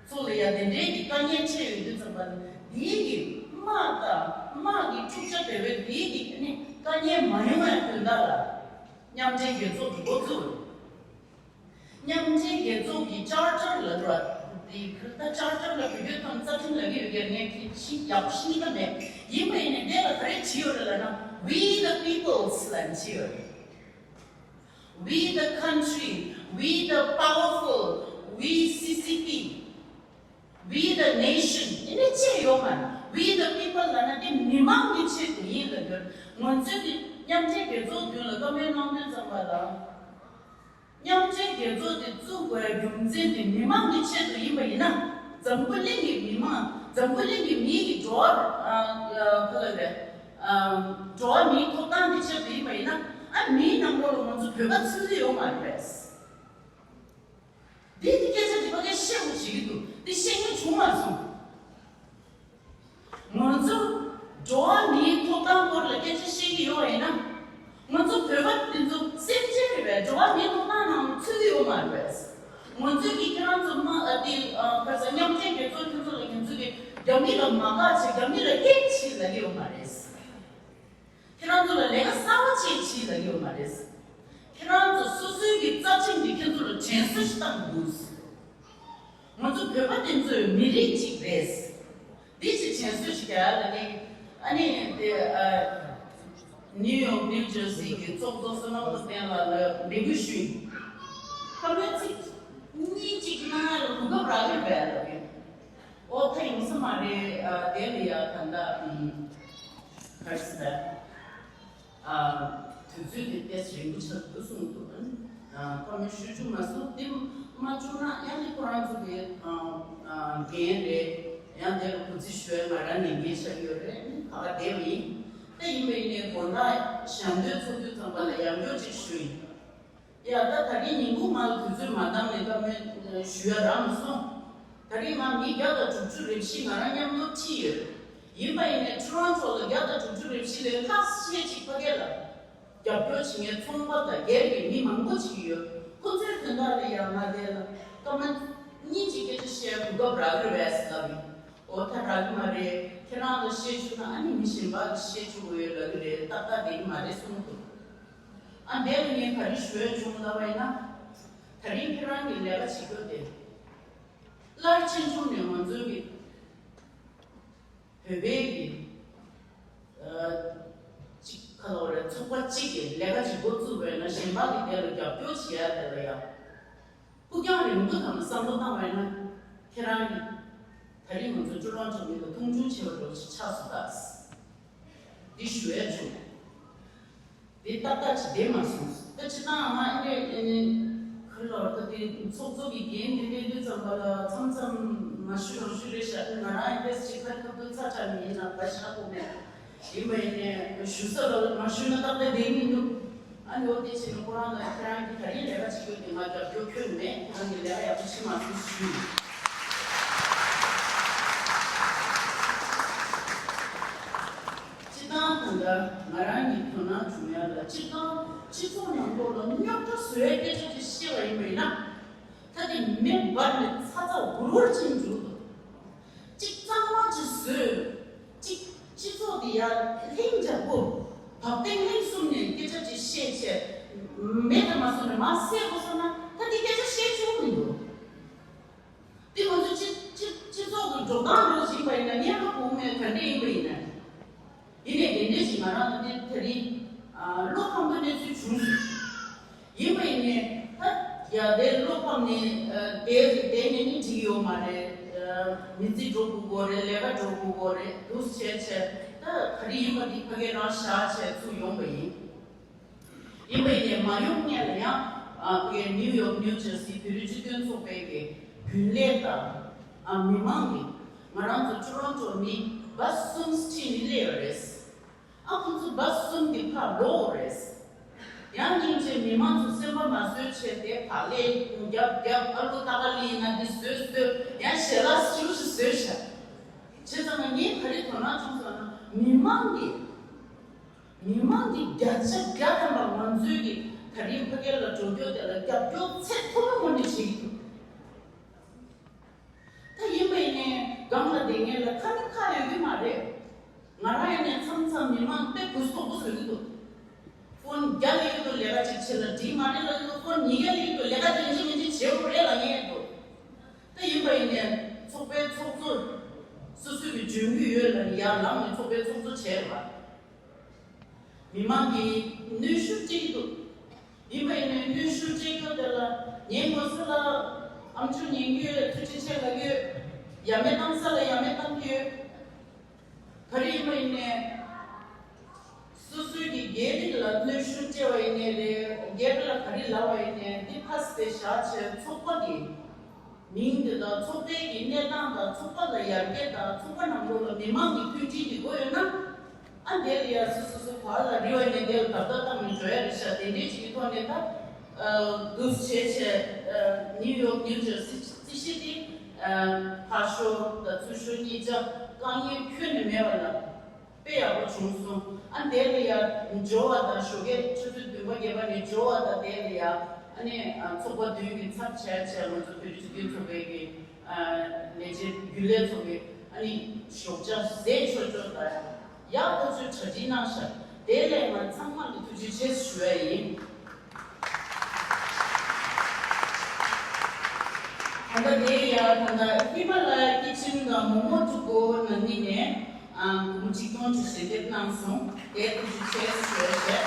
ཚོ་ལ་ཡང་དེ་འདྲའི་གི་དཀའ་ངལ་འཕྲད་ཡོད་དུས་ཙམ་པ་ལ་དེའི་གི་དམག་དང་དམག་གི་འཁྲུག་ཆ་དོད་པོ་དེའི་གི་ནི་དཀའ་ངལ་མ་ཡོང་བའི་དོན་དག་ལ། མཉམ་འབྲེལ་རྒྱལ་ཚོགས་ཀྱི་འགོ་བཙུགས། མཉམ་འབྲེལ་རྒྱལ་ཚོགས་ཀྱི་ཅར་ཊར་ལ་འགྲོ་བ་དེ་ཁ་ད་ཅར་ཊར་ལ་བོད་སྐད་ཐོག་རྩ་ཁྲིམས་ལབ་ཀྱི་ཡོད་ཀྱང་ངས་དེ་ཤེས་ཡག་པོ་ཤེས་ཀྱི་མེད། ཡིན་པ་ཡིན་ནའི་དེ་ལ་ག་རེ་བྲིས་ཡོད་རེད་ལབ་ན། We the peoples ལབ་བྲིས་ཡོད་རེད། We the country, we the powerful, we C C P, we the nation. ཨེ་ནི་ཅི་ཡོད་མ་རེད། We the people ལབ་ན་དེ་མི་མང་གི་ཆེད་དུ་ཡིན་ལབ་ཀྱི་ཡོད་རེད། ང་ཚོས་དེ་མཉམ་འབྲེལ་རྒྱལ་ཚོགས་མདུན་ལ་བཀའ་མོལ་གནང་དུས་ཙམ་པ་ལ། མཉམ་འབྲེལ་རྒྱལ་ཚོགས་དེ་བཙུགས་དགོས་རྒྱུ་མཚན་དེ་མི་མང་གི་ཆེད་དུ་ཡིན་པ་ཡིན་ན། འཛམ་བུ་གླིང་གི་མི་མང་འཛམ་བུ་གླིང་གི་མི་གི་འགྲོ་བ་ཨ་ཨ་ག་ལ་རེད། ཨ་འགྲོ་བ་མིའི་ཐོབ་ཐང་གི་ཆེད་དུ་ཡིན་པ་ཡིན་ན། ཨ་མིའི་ནང་ལོགས་ལ་ང་ཚོ་བོད་པ་ཚུད་ཀྱི་ཡོད་མ་རེད། འདི་འདི་སྐད་ཆ་འདི་ཕ་གིར་བཤད་དགོས་བྱེད་ཀྱི་འདུག་འདི་བཤད་མཁན་བྱུང་མ་སོང་། ང་ཚོ་འགྲོ་བ་མིའི་ཐོབ་ཐང་སྐོར་ལ་སྐད་ཆ་བཤད་ཀྱི་ཡོད་པ་ཡིན་ན། ང་ཚོ་བོད་པ་འདི་ཚོ་སེམས་ཅན་རེད་པས། འགྲོ་བ་མིའི་ཐོབ་ཐང་ནང་ཚུད་ཀྱི་ཡོད་མ་རེད། ང་ཚོས་ཀྱི་ཁྱེད་རང་ཚོ་མ་ཨ་འདི་ཨ་ག་ས་མཉམ་འབྲེལ་རྒྱལ་ཚོགས་ཁྱེད་ཚོ་ལ་ང་ཚོས་ཀྱི་རྒྱ་མི་ལ་མ་དགའ་བྱེད། རྒྱ་མི་ལ་ཧེཊ་བྱེད་ལབ་ཀྱི་ཡོད་མ་རེད། ཁྱེད་རང་ཚོ་ལ་ལས་ཀ་གསར་པ་ཅིག་བྱེད་ལབ་ཀྱི་ཡོད་མ་རེད། ཁྱེད་རང་ཚོ་སོ་སོའི་གི་རྩ་ཁྲིམས་ཀྱིས་ཁྱེད་ཚོ་ལ་དྲན་གསོ་ཞིག་བཏང་དགོས། ང་ཚོ་བོད་པ་དེ་ཚོའི་མི་རིགས་ཅིག་རེད། འདི་ཅིག་དྲན་གསོ་ཞིག་རྒྱག་ལ་ནི། ཨ་ནི་དེ་ཨ་ནིའུ་ཡོག་ནིའུ་ཇར་སི་གི་ཚོགས་གཙོ་བསོད་ནམས་བློ་བརྟན་ལགས་ལ་འབོད་སྐུལ་ཞུས། ཁ་མོས་ཚིག་གཉིས་ཅིག་གི་ནང་ལ་གོ་སྐབས་རག་ཡོད་པས་ལབ་ཡོད། ཨོ་ད་ཡོང་ས་མ་རེད། ཨ་དེ་ལ་ཡ་ད་ལྟ་ཨམ་ག་རེ་ཟེར། ཨ་དུས་ཚོད་དེ་ཏོག་ཙམ་རིང་པོ་ཆགས་འདུག་གསུངས་འདུག་ཨ་ཁོ་མོས་ཞུ་རྒྱུ་མ་གསུངས་ཏེ། མ་བྱུང་ན་ཡང་ནི་ཁོ་རང་ཚོ་གི་ཨ་ཨ་འགན་རེད། ཡང་དེ་ལ་གུས་བརྩི་ཞུ་ཡ་ང་རང་ནས་འགན་བཞག་གི་ཡོད་རེད། ཨ་ནི་ག་པར་བསྡད་པ་ཡིན། ད་ཡིན་པ་ཡིན་ནའི་དགོང་དག་ཞལ་འདོན་ཚོགས་དུས་ཙམ་པ་ལ་ཡང་བསྐྱར་ཅིག་ཞུ་ཡིན། ཡ་ད་ད་རིང་ཉིན་གུང་མ་ལ་དུས་ཚོད་མ་འདང་ནས་བཀའ་མོལ་ཞུ་ཡ་རག་མ་སོང་། ད་རིང་ང་མི་བརྒྱ་དང་དྲུག་ཅུ་རེ་བཞི་ང་རང་མཉམ་དུ་ཁྲིད་ཡོད། ཡིན་པ་ཡིན་ནའི་ཊོ་རོན་ཊོ་ལ་བརྒྱ་དང་དྲུག་ཅུ་རེ་བཞི་ལས་ལྷག་ཤས་ཅིག་ཕ་གི་ལ་རྒྱབ་སྐྱོར་བྱེད་མཁན་ཚོང་པ་དང་སྒེར་གྱི་མི་མང་པོ་ཅིག་ཡོད། ཁོ་ཚོའི་དོན་དག་ལ་ཡང་ང་དེ་ལ་སྐར་མ་གཉིས་ཅིག་སྐད་ཆ་བཤད་གོ་སྐབས་རག་གི་རེད་ཟེར་ལབ་ཡིན། འོ་ད་རག་གི་མ་རེད། ཁྱེད་རང་ལ་བཤད་བཅུག་ན་ཨ་ནི་མི་གཞན་པ་གིས་བཤད་བཅུག་གི་ཡོད་ལབ་གི་རེད། ཏག་ཏག་བསྡད་ཀྱི་མ་རེད་གསུངས་འདུག། ཨ་འདས་ལ་ངས་ག་རེ་ཞུ་ཡ་བྱུང་ལབ་པ་ཡིན་ན། ད་རིང་ཁྱེད་རང་གི་ལས་ཀ་བྱེད་རྒྱུ་དེ། སླར་ཆེ་ཆུང་ནས་ང་ཚོའི་གི་བོད་པའི་གི་ཨ་ཅིག་ག་ལ་བ་རེད། ཚོགས་པ་གཅིག་གིས་ལས་ཀ་ཅིག་འགོ་བཙུགས་པ་ཡིན་ན་གཞན་པ་གི་དེ་ལ་རྒྱབ་སྐྱོར་བྱེད་ཡ་དེ་ལ་ཡང་ཕུགས་རྒྱང་རིང་པོ་དང་བསམ་བློ་བཏང་བ་ཡིན་ན། ཁྱེད་རང་གི་ད་རིང་ང་ཚོ་ཊོ་རོན་ཊོ་མི་ལ་མཐོང་ཆུང་བྱེད་པ་འདྲ་ཞིག་ཆགས་སོང་ད། འདི་ཞུ་ཡ་བྱུང་། འདི་ཏག་ཏག་ཅིག་བསྡད་མ་སོང་། ད་སྤྱིར་བཏང་ང་ཨེ་འདྲས་ཨེ་ནས་ག་ལ་བར་ད་དེ་ཚོགས་གཙོ་གི་འགན་འདི་འདྲས་དུས་ཙམ་པ་ལ་མཚམས་མཚམས་མ་ཞུ་རང་ཞུ་རེད་ཤག། ང་རང་ཨེ་འདྲས་ཅིག་ཁ་ཁ་ཐུག་ཚ་དྲགས་མི་ཡིན་ན་བ་ཤ་ཁོག་མེད། ཡིན་པ་ཡིན་ནས་ཞུ་ས་ལ་མ་ཞུ་ན་ཏག་ཏག་བསྡད་མི་འདུག། ཨ་ནི་འོ་དེ་བྱས་ནས་ཁོ་རང་ལ་ཁྱེད་རང་གི་ད་རིང་ལས་ཀ་བྱེད་རྒྱུ་དེ་ང་རྒྱབ་སྐྱོར་ཁྱོན་མེད། ཁྱེད་རང་གི་ལས་ཀ་ཡག་པོ་བྱེད་མ་སོང་ཞུ། སྤྱིར་བཏང་ད་ལྟ་ང་རང་གི་དོ་སྣང་བྱུང་ཡ་ལ། སྤྱིར་བཏང་སྤྱི་ཚོགས་ནང་ལོགས་ལ་རྙོག་དྲ་བཟོ་ཡའི་སྐད་ཆ་དེ་བཤད་པ་ཡིན་པ་ཡིན་ན། ད་དེ་མེ་འབར་ནས་ཚ་ཚ་འུར་འུར་ཕྱིན་འགྲོ་འདུག། གཅིག་གཙང་མ་ཅིག་བཟོས། གཅིག་སྤྱི་ཚོགས་འདི་ཡར་ལྷིང་འཇགས་པོ། བབ་བརྟན་ལྷིང་གསུམ་ནས་སྐད་ཆ་ཅིག་བཤད་བྱས། མེད་དང་མ་སོང་ནས་མར་བསད་དགོས་སོང་ན་ད་འདི་སྐད་ཆ་བཤད་ཆོག་མི་འདུག། འདི་ང་ཚོ་སྤྱི་སྤྱི་སྤྱི་ཚོགས་ཀྱི་འགྲོ་སྟངས་རོགས་ཡིན་པ་ཡིན་ན་ཉེན་ཁ་གོང་མེད་ག་འདྲས་ཡིན་པ་ཡིན་ན། ཡིན་ནའི་དེ་འདྲས་ཞིག་ང་རང་ལ་དེ་དེ་རིང་ཨ་བློ་ཕམ་པོ་གནས་ཚུལ་བྱུང་སོང་། ཡིན་པ་ཡིན་ནའི་ད་ཡ་དེ་བློ་ཕམ་ནས་ཨ་དེ་དེ་ནས་ནི་འགྲིག་ཡོད་མ་རེད། ཨ་མི་ཚེ་འགྲོ་དགོས་ཀྱི་རེད། ལས་ཀ་འགྲོ་དགོས་ཀྱི་རེད། འདུག་བྱས་བྱས་ད་ག་རེ་ཡིན་པ་འདི་ཕ་གིར་རང་བཞག་བྱས་ཚུར་ཡོང་པ་ཡིན། ཡིན་པ་ཡིན་ནའི་མ་ཡོང་སྔོན་ལ་ཡང་ཨ་ཕ་གིར་ནིའུ་ཡོག་ནིའུ་ཇར་སི་བོད་རིགས་སྤྱི་མཐུན་ཚོགས་པའི་གི་རྒྱུན་ལས་དང་ཨ་མི་མང་གིས་ང་རང་ཚོ་ཊོ་རོན་ཊོ་མི་བཱས་གསུམ་ཁྲིད་ནས་སླེབས་ཡོད་རེད། ཨ་ཁོ་ཚོ་བཱས་གསུམ་གྱི་ཕར་ལོག་རེད། ཡང་སྙིང་རྗེ་མི་མང་ཚོ་སེམས་པ་མ་བཟོད་བྱས་ཏེ་བག་ལེབ་རྒྱབ་རྒྱབ། ཨ་ལུ་ཏག་ཀ་ལི་ཡིན་ན་འདི་བཟོས་བཟོས། ཡང་ཞལ་ལག་ཞུ་ཞུ་བཟོས་ཤག། བྱས་ཙང་ངས་ག་རེ་དོ་སྣང་བྱུང་སོང་ན། མི་མང་གིས་མི་མང་གིས་བརྒྱ་ཆ་བརྒྱ་ཐམ་པ་ང་ཚོའི་གི་ད་རིང་ཕ་གི་ལ་འགྲོ་རྒྱུ་དེ་ལ་རྒྱབ་སྐྱོར་ཚད་མཐོ་པོ་ངོས་ནས་བྱེད་ཀྱི་འདུག། ད་ཡིན་པ་ཡིན་ནའི་སྒང་ལ་བསྡད་མཁན་ལ་ཁ་ནི་ཁ་ཡོད་ཀྱི་མ་རེད། ང་རང་ཡིན་ནའི་མཚམས་མཚམས་མི་མང་དཔེ་གུ་སོག་པོ་བཟོ་གི་འདུག། ཕོན་བརྒྱ་ལས་ཀྱི་འདུག། ལས་ཀ་ཅིག་བྱེད་ལ་འགྲིག་མ་རེད་ལབ་ཀྱི་འདུག། ཕོན་ཉིས་བརྒྱ་ལས་ཀྱི་འདུག། ལས་ཀ་དེ་འདྲ་མི་འདྲ་བྱེད་དགོས་རེད་ལབ་མཁན་འདུག། ད་ཡིན་པ་ཡིན་ནའི་ཚོགས་པའི་ཚོགས་གཙོ་སོ་སོའི་གི་འཇོན་གི་ཡོད་ལ་ཡར་ལངས་ནས་ཚོགས་པའི་ཚོགས་གཙོ་བྱས་པ། མི་མང་གིས་གནོན་ཤུགས་སྤྲད་ཀྱི་འདུག། ཡིན་པ་ཡིན་ནའི་གནོན་ཤུགས་སྤྲད་རྒྱུ་དེ་ལ་ངའི་ངོ་སོ་ལ་ཨམ་ཅོག་ཉན་གྱི་ཡོད། ཐུགས་རྗེ་ཆེ་ལབ་ཀྱི་ཡོད། ཡ་མེད་བཏང་ས་ལ་ཡ་མེད་བཏང་གི་ཡོད། ག་རེ་ཡིན་པ་ཡིན་ནའི་སོ་སོའི་གི་སྒེར་རིགས་ལ་གནོན་ཤུགས་སྤྲད་པ་ཡིན་ནའི་རེད། སྒེར་ལ་ག་རེ་ལབ་པ་ཡིན་ནའི་འདི་ཕར་ཟད་བཞག་བྱས་ཚོགས་པ་གི་མིང་དེ་དང་ཚོགས་པའི་གི་གནས་སྟངས་དང་ཚོགས་པ་ལ་ཡར་རྒྱས་དང་ཚོགས་པ་ནང་ལོགས་ལ་མི་མང་གི་མཐུན་སྒྲིལ་གྱི་སྒོ་ཡོད་ན། ཨ་དེ་ལ་ཡ་སོ་སོ་སོ་བར་ལ་རི་བ་ནས་དེ་ལ་བརྡབ་བརྡབ་བཏང་ནས་འགྲོ་ཡ་རེད་ཤག། དེ་འདྲའི་ཅིག་གི་ཐོག་ནས་ད་འདུག་བྱས་བྱས་ནིའུ་ཡོག་ནིའུ་ཇར་སི་རྩིས་གཞི་དེ་ཕར་ཤོག་དང་ཚུར་ཤོག་གཉིས་ཆ་དཀའ་ངལ་ཁྱོན་ནས་མེད་པ་ལ། དཔེ་ཡག་པོ་བྱུང་སོང་། ཨ་དེ་ལ་ཡ་འབྱོར་བ་དང་ཞོགས་ཀས་ཆུ་ཚོད་བདུན་པ་བརྒྱད་པ་ནས་འབྱོར་བ་དང་དེ་ལ་ཡ་ཨ་ནི་ཚོགས་པ་བདུན་གྱི་ཚབ་བྱས་བྱས་ང་ཚོ་བོད་རིགས་སྤྱི་མཐུན་ཚོགས་པའི་གི་ལས་བྱེད་རྒྱུན་ལས་ཚོ་གི་ཨ་ནི་ཞོགས་ཇ་ཟས་ཆོག་ཆོག་དང་ཡག་ཐག་ཆོད་གྲ་སྒྲིག་གནང་ཤག། དེ་ལས་ང་ཚང་མ་ལ་ཐུགས་རྗེ་ཆེ་ཞུ་ཡ་ཡིན། ད་ལྟ་དེ་ཡ་ད་ལྟ་ཧི་མ་ལ་ཡ་ཀི་ཆེན་དང་མོག་མོག་ཕྲུ་གུ་ནང་ནས་ཨ་སྒོར་མོ་ཆིག་སྟོང་ཅིག་ཞལ་འདེབས་གནང་སོང་། དེ་ཐུགས་རྗེ་ཆེ་ཞུ་ཡ་བྱས།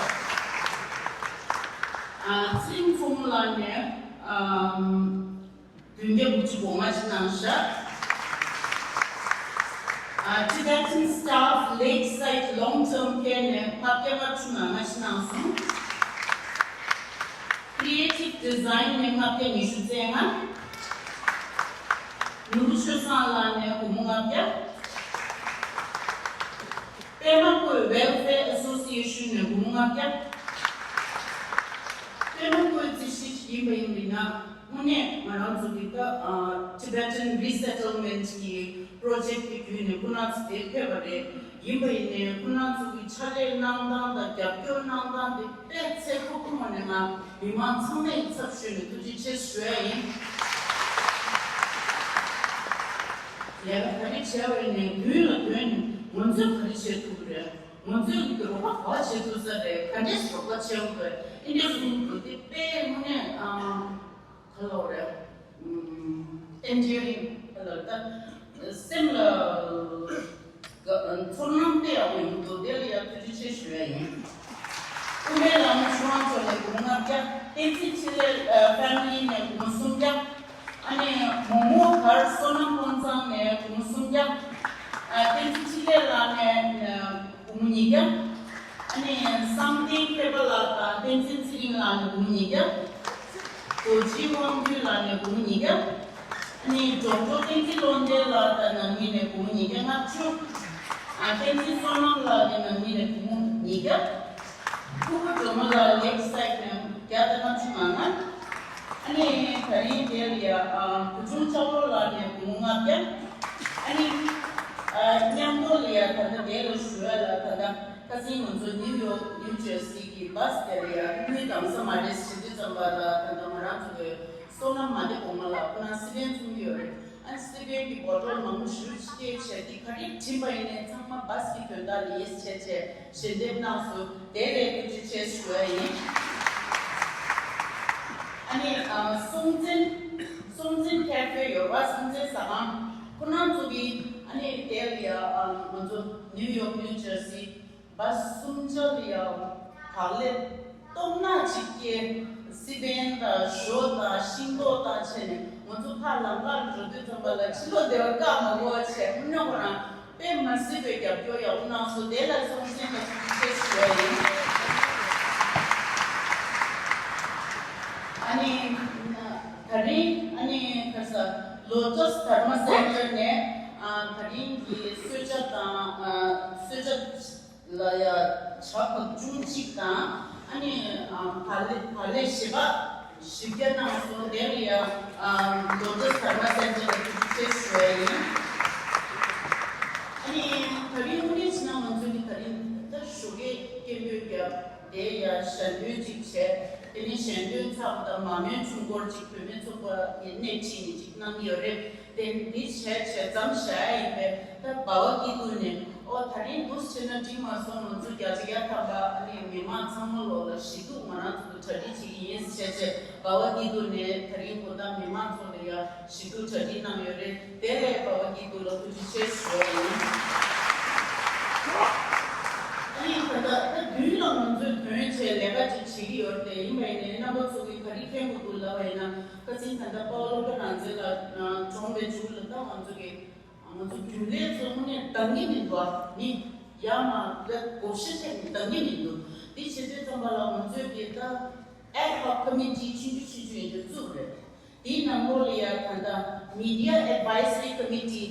ཨ་ཚེ་རིང་མཚོ་མོ་ལགས་ནས་ཨ་བདུན་བརྒྱ་དགུ་བཅུ་གོ་ལྔ་ཅིག་གནང་ཤག། ཨ་Tibetan Staff Lakeside Long Term Care ནས་ལྔ་བརྒྱ་ལྔ་བཅུ་ང་ལྔ་ཅིག་གནང་སོང་། Creative Design ནས་ལྔ་བརྒྱ་ཉི་ཤུ་རྩ་ལྔ། ནོར་བུ་ཆོས་བཟང་ལགས་ནས་སྒོར་མོ་ལྔ་བརྒྱ། པདྨ་བཀོད་Welfare Association ནས་སྒོར་མོ་ལྔ་བརྒྱ། པདྨ་བཀོད་རྩིས་གཞི་ཡིན་པ་ཡིན་པ་ཡིན་ན་དངོས་གནས་ང་རང་ཚོ་གི་ད་ཨ་Tibetan Resettlement གི་project གི་བརྒྱུད་ནས་ཁོ་རང་ཚོ་དེར་ཕེབས་པ་རེད། ཡིན་པ་ཡིན་ནའི་ཁོ་རང་ཚོ་གི་ཕྱག་ལས་གནང་སྟངས་དང་རྒྱབ་སྐྱོར་གནང་སྟངས་དེ་དཔེ་ཚད་མཐོ་པོ་ངོས་ནས་ང་མི་མང་ཚང་མའི་ཚབ་ཞུས་ནས་ཐུགས་རྗེ་ཆེ་ཞུ་ཡ་ཡིན། ལས་ཀ་ག་རེ་བྱས་པ་ཡིན་ནའི་མདུན་ལ་ཐོན་ནས་ང་ཚོས་ག་རེ་བྱེད་ཐུབ་ཀྱི་རེད། ང་ཚོས་ཀྱི་རོགས་པ་ག་བ་བྱེད་ཐུབ་ས་རེད། ག་འདྲས་རོགས་པ་བྱེད་དགོས་རེད། འདི་འདྲས་གསུང་དགོས་དེ་དཔེ་དངོས་གནས་ཨང་། ག་ལབ་རེད། ཨམ། ཨེན་ཇི་ནི་ཡ་རིང་ག་ལབ་ད། སེམས་ལ་ག་ཚོར་སྣང་དཔེ་ཡག་པོ་ཡོང་གི་འདུག་དེ་ལ་ཡང་ཐུགས་རྗེ་ཆེ་ཞུ་ཡ་ཡིན། དབུ་མའི་ལམ་ཆུ་དབང་མཆོག་ལ་སྒོར་མོ་ལྔ་བརྒྱ། བསྟན་འཛིན་འཕྲིན་ལས་ཨ་ཕེ་མི་ལི་ནས་སྒོར་མོ་སུམ་བརྒྱ། ཨ་ནི་མོག་མོག་གར་བསོད་ནམས་ཀུན་བཟང་ནས་སྒོར་མོ་སུམ་བརྒྱ། ཨ་བསྟན་འཛིན་འཕྲིན་ལས་ལགས་ནས་སྒོར་མོ་ཉིས་བརྒྱ། ཨ་ནི་བསམ་གཏན་མཁས་པ་ལགས་དང་བསྟན་འཛིན་ཚེ་རིང་ལགས་ནས་སྒོར་མོ་ཉིས་བརྒྱ། རྡོ་རྗེ་དབང་འདུས་ལགས་ནས་སྒོར་མོ་ཉིས་བརྒྱ། ཨ་ནི་ཇོ་ཇོ་བསྟན་འཛིན་བློ་ལྡན་ལགས་དང་ནང་མི་ནས་སྒོར་མོ་ཉིས་བརྒྱ་ལྔ་བཅུ། ཨ་བསྟན་འཛིན་བསོད་ནམས་ལགས་ཀྱི་ནང་མི་ནས་སྒོར་མོ་ཉིས་བརྒྱ། ཕུར་བུ་སྒྲོལ་མ་ལགས་ལེག་སའིཌ་ནས་བརྒྱ་དང་ལྔ་བཅུ་ང་ལྔ། ཨ་ནི་ད་རིང་དེ་ལ་ཡ་ཨ་བུ་ཆུང་ལྕགས་ལོ་ལགས་ནས་སྒོར་མོ་ལྔ་བརྒྱ། ཨ་ནི་ཨ་མཉམ་དུ་ལ་ཡ་ད་ལྟ་དེ་ལ་ཞུ་བ་ལ་ད་ལྟ་ཁ་སང་ང་ཚོ་ནིའུ་ཡོག་ནིའུ་ཇར་སི་གི་བྷ་སི་དེ་ལ་ཡ་དངུལ་འདང་ས་མ་རེད་ཟེར་དུས་ཙམ་པ་ལ་ད་ལྟ་ང་རང་ཚོ་གི་བསོད་ནམས་མ་བདེ་གོང་མ་ལགས་ཁོ་ན་སི་པན་ཚུགས་ཀྱི་ཡོད་རེད། ཨ་སི་པན་གྱི་བོ་ཊལ་མང་པོ་ཞེ་པོ་ཅིག་སྟེར་བྱས་ཏེ་ག་རེ་བྲིས་པ་ཡིན་ནའི་ཚང་མ་བྷ་སི་གི་དོན་དག་ལ་ཡེ་སི་བྱས་བྱས་ཞལ་འདེབས་གནང་སོང་། དེ་ལས་ཐུགས་རྗེ་ཆེ་ཞུ་བ་ཡིན། ཨ་ནི་ཨ་སྲོང་བཙན་སྲོང་བཙན་ཁེ་ཧྥེ་ཡོད་པ། སྲོང་བཙན་ཟ་ཁང་ཁོ་རང་ཚོ་གིས་ཨ་ནི་དེ་ལ་ཡ་ཨ་ང་ཚོ་ནིའུ་ཡོག་ནིའུ་ཇར་སི་བྷ་སི་སུམ་ཆ་ལ་ཡ་བག་ལེབ་སྟོང་ནག་ཅིག་སྐྱེལ། སི་པན་དང་ཞོ་དང་ཤིང་ཏོག་དང་བྱས་ནས་ང་ཚོ་ཕར་ལམ་ཁར་འགྲོ་དུས་ཙམ་པ་ལ་ཕྱི་ལོགས་དེ་བ་བཀག་མ་དགོས་པ་བྱས། དངོས་གནས་ཁོ་རང་དཔེ་མ་སྲིད་པའི་རྒྱབ་སྐྱོར་ཡག་པོ་གནང་སོང་། དེ་ལ་སྲོང་བཙན་ལ་ཐུགས་རྗེ་ཆེ་ཞུ་བ་ཡིན། ཨ་ནི་ད་རིང་ཨ་ནི་ཁ་ས་ལོ་ཊས་དྷརྨ་སེན་ཊར་ནས་ཨ་ད་རིང་གི་གསོལ་ཇ་དང་ཨ་གསོལ་ཇ་ལ་ཡ་ཇ་ཁབ་ཆུང་གཅིག་དང་ཨ་ནི་ཨ་བག་ལེབ་བག་ལེབ་བཞི་པ་བཞི་བརྒྱ་གནང་སོང་། དེ་ལ་ཡ་ཨ་ལོ་ཊས་དྷརྨ་སེན་ཊར་ལ་ཐུགས་རྗེ་ཆེ་ཞུ་བ་ཡིན། ཨ་ནི་ད་རིང་དངོས་གནས་བྱས་ན་ང་ཚོ་གི་ད་རིང་ད་ཞོགས་ཀས་སྐད་འབོད་བརྒྱབ། དེ་ཡ་ཞལ་འདོན་གཅིག་བྱས། དེ་ནས་ཞལ་འདོན་ཚར་བ་དང་མ་རྨོས་ཆུ་འཁོར་གཅིག་བུད་མེད་ཚོགས་པ་ཡི་སྣེ་ཁྲིད་ནས་གཅིག་གནང་གི་ཡོད་རེད། དེ་འདི་བྱས་བྱས་མཚམས་བཞག་ཡ་ཡིན་པས། ད་འབའ་བ་སྐྱིད་སྡུག་ནས་ཨོ་ད་རིང་འདུག་བྱས་ན་འགྲིག་མ་སོང་། ང་ཚོ་བརྒྱ་ཆ་བརྒྱ་ཐམ་པ་ཨ་ནི་མི་མང་ཚང་མ་ལོག་ལ་ཞེ་སྡུག་ང་རང་ཚོ་གྲ་སྒྲིག་བྱེད་ཀྱི་ཡིན་བྱས་བྱས། འབའ་བ་སྐྱིད་སྡུག་ནས་ད་རིང་གོ་ད་མི་མང་ཚོ་ལ་ཡ་ཞེ་སྡུག་གྲ་སྒྲིག་གནང་ཡོད་རེད། དེ་ལས་འབའ་བ་སྐྱིད་སྡུག་ལ་ཐུགས་རྗེ་ཆེ་ཞུ་བ་ཡིན། ཨ་ནི་ད་ལྟ་ད་མདུན་ལ་ང་ཚོས་དོན་བྱས་ལས་ཀ་ཅིག་བྱེད་ཀྱི་ཡོད་རེད། དེ་ཡིན་པ་ཡིན་ནའི་རྣམ་པ་ཚོ་གིས་ག་རེ་མཁྱེན་དགོས་འདུག་ལབ་པ་ཡིན་ན། ཁ་སང་ད་ལྟ་པའོ་ལོ་ཕེ་རན་ཛེ་ལ་གྲོངས་པའི་མཇུག་ལ་ད་ང་ཚོ་གི་ང་ཚོ་རྒྱུན་ལས་ཚོ་དངོས་གནས་འདང་གི་མི་འདུག་ཨ་ནི་ཡར་མར་ལ་བགོ་བཤའ་ཐེབས་ནས་འདང་གི་མི་འདུག་དེ་བྱེད་དུས་ཙམ་པ་ལ་ང་ཚོས་གི་ད་ཨེཌ་ཧོག་ཀོ་མི་ཊི་ཆུང་ཆུང་ཆུང་ཆུང་ཡིན་དུས་བཙུགས་རེད། དེའི་ནང་ལོགས་ལ་ཡ་ད་ལྟ་Media Advisory Committee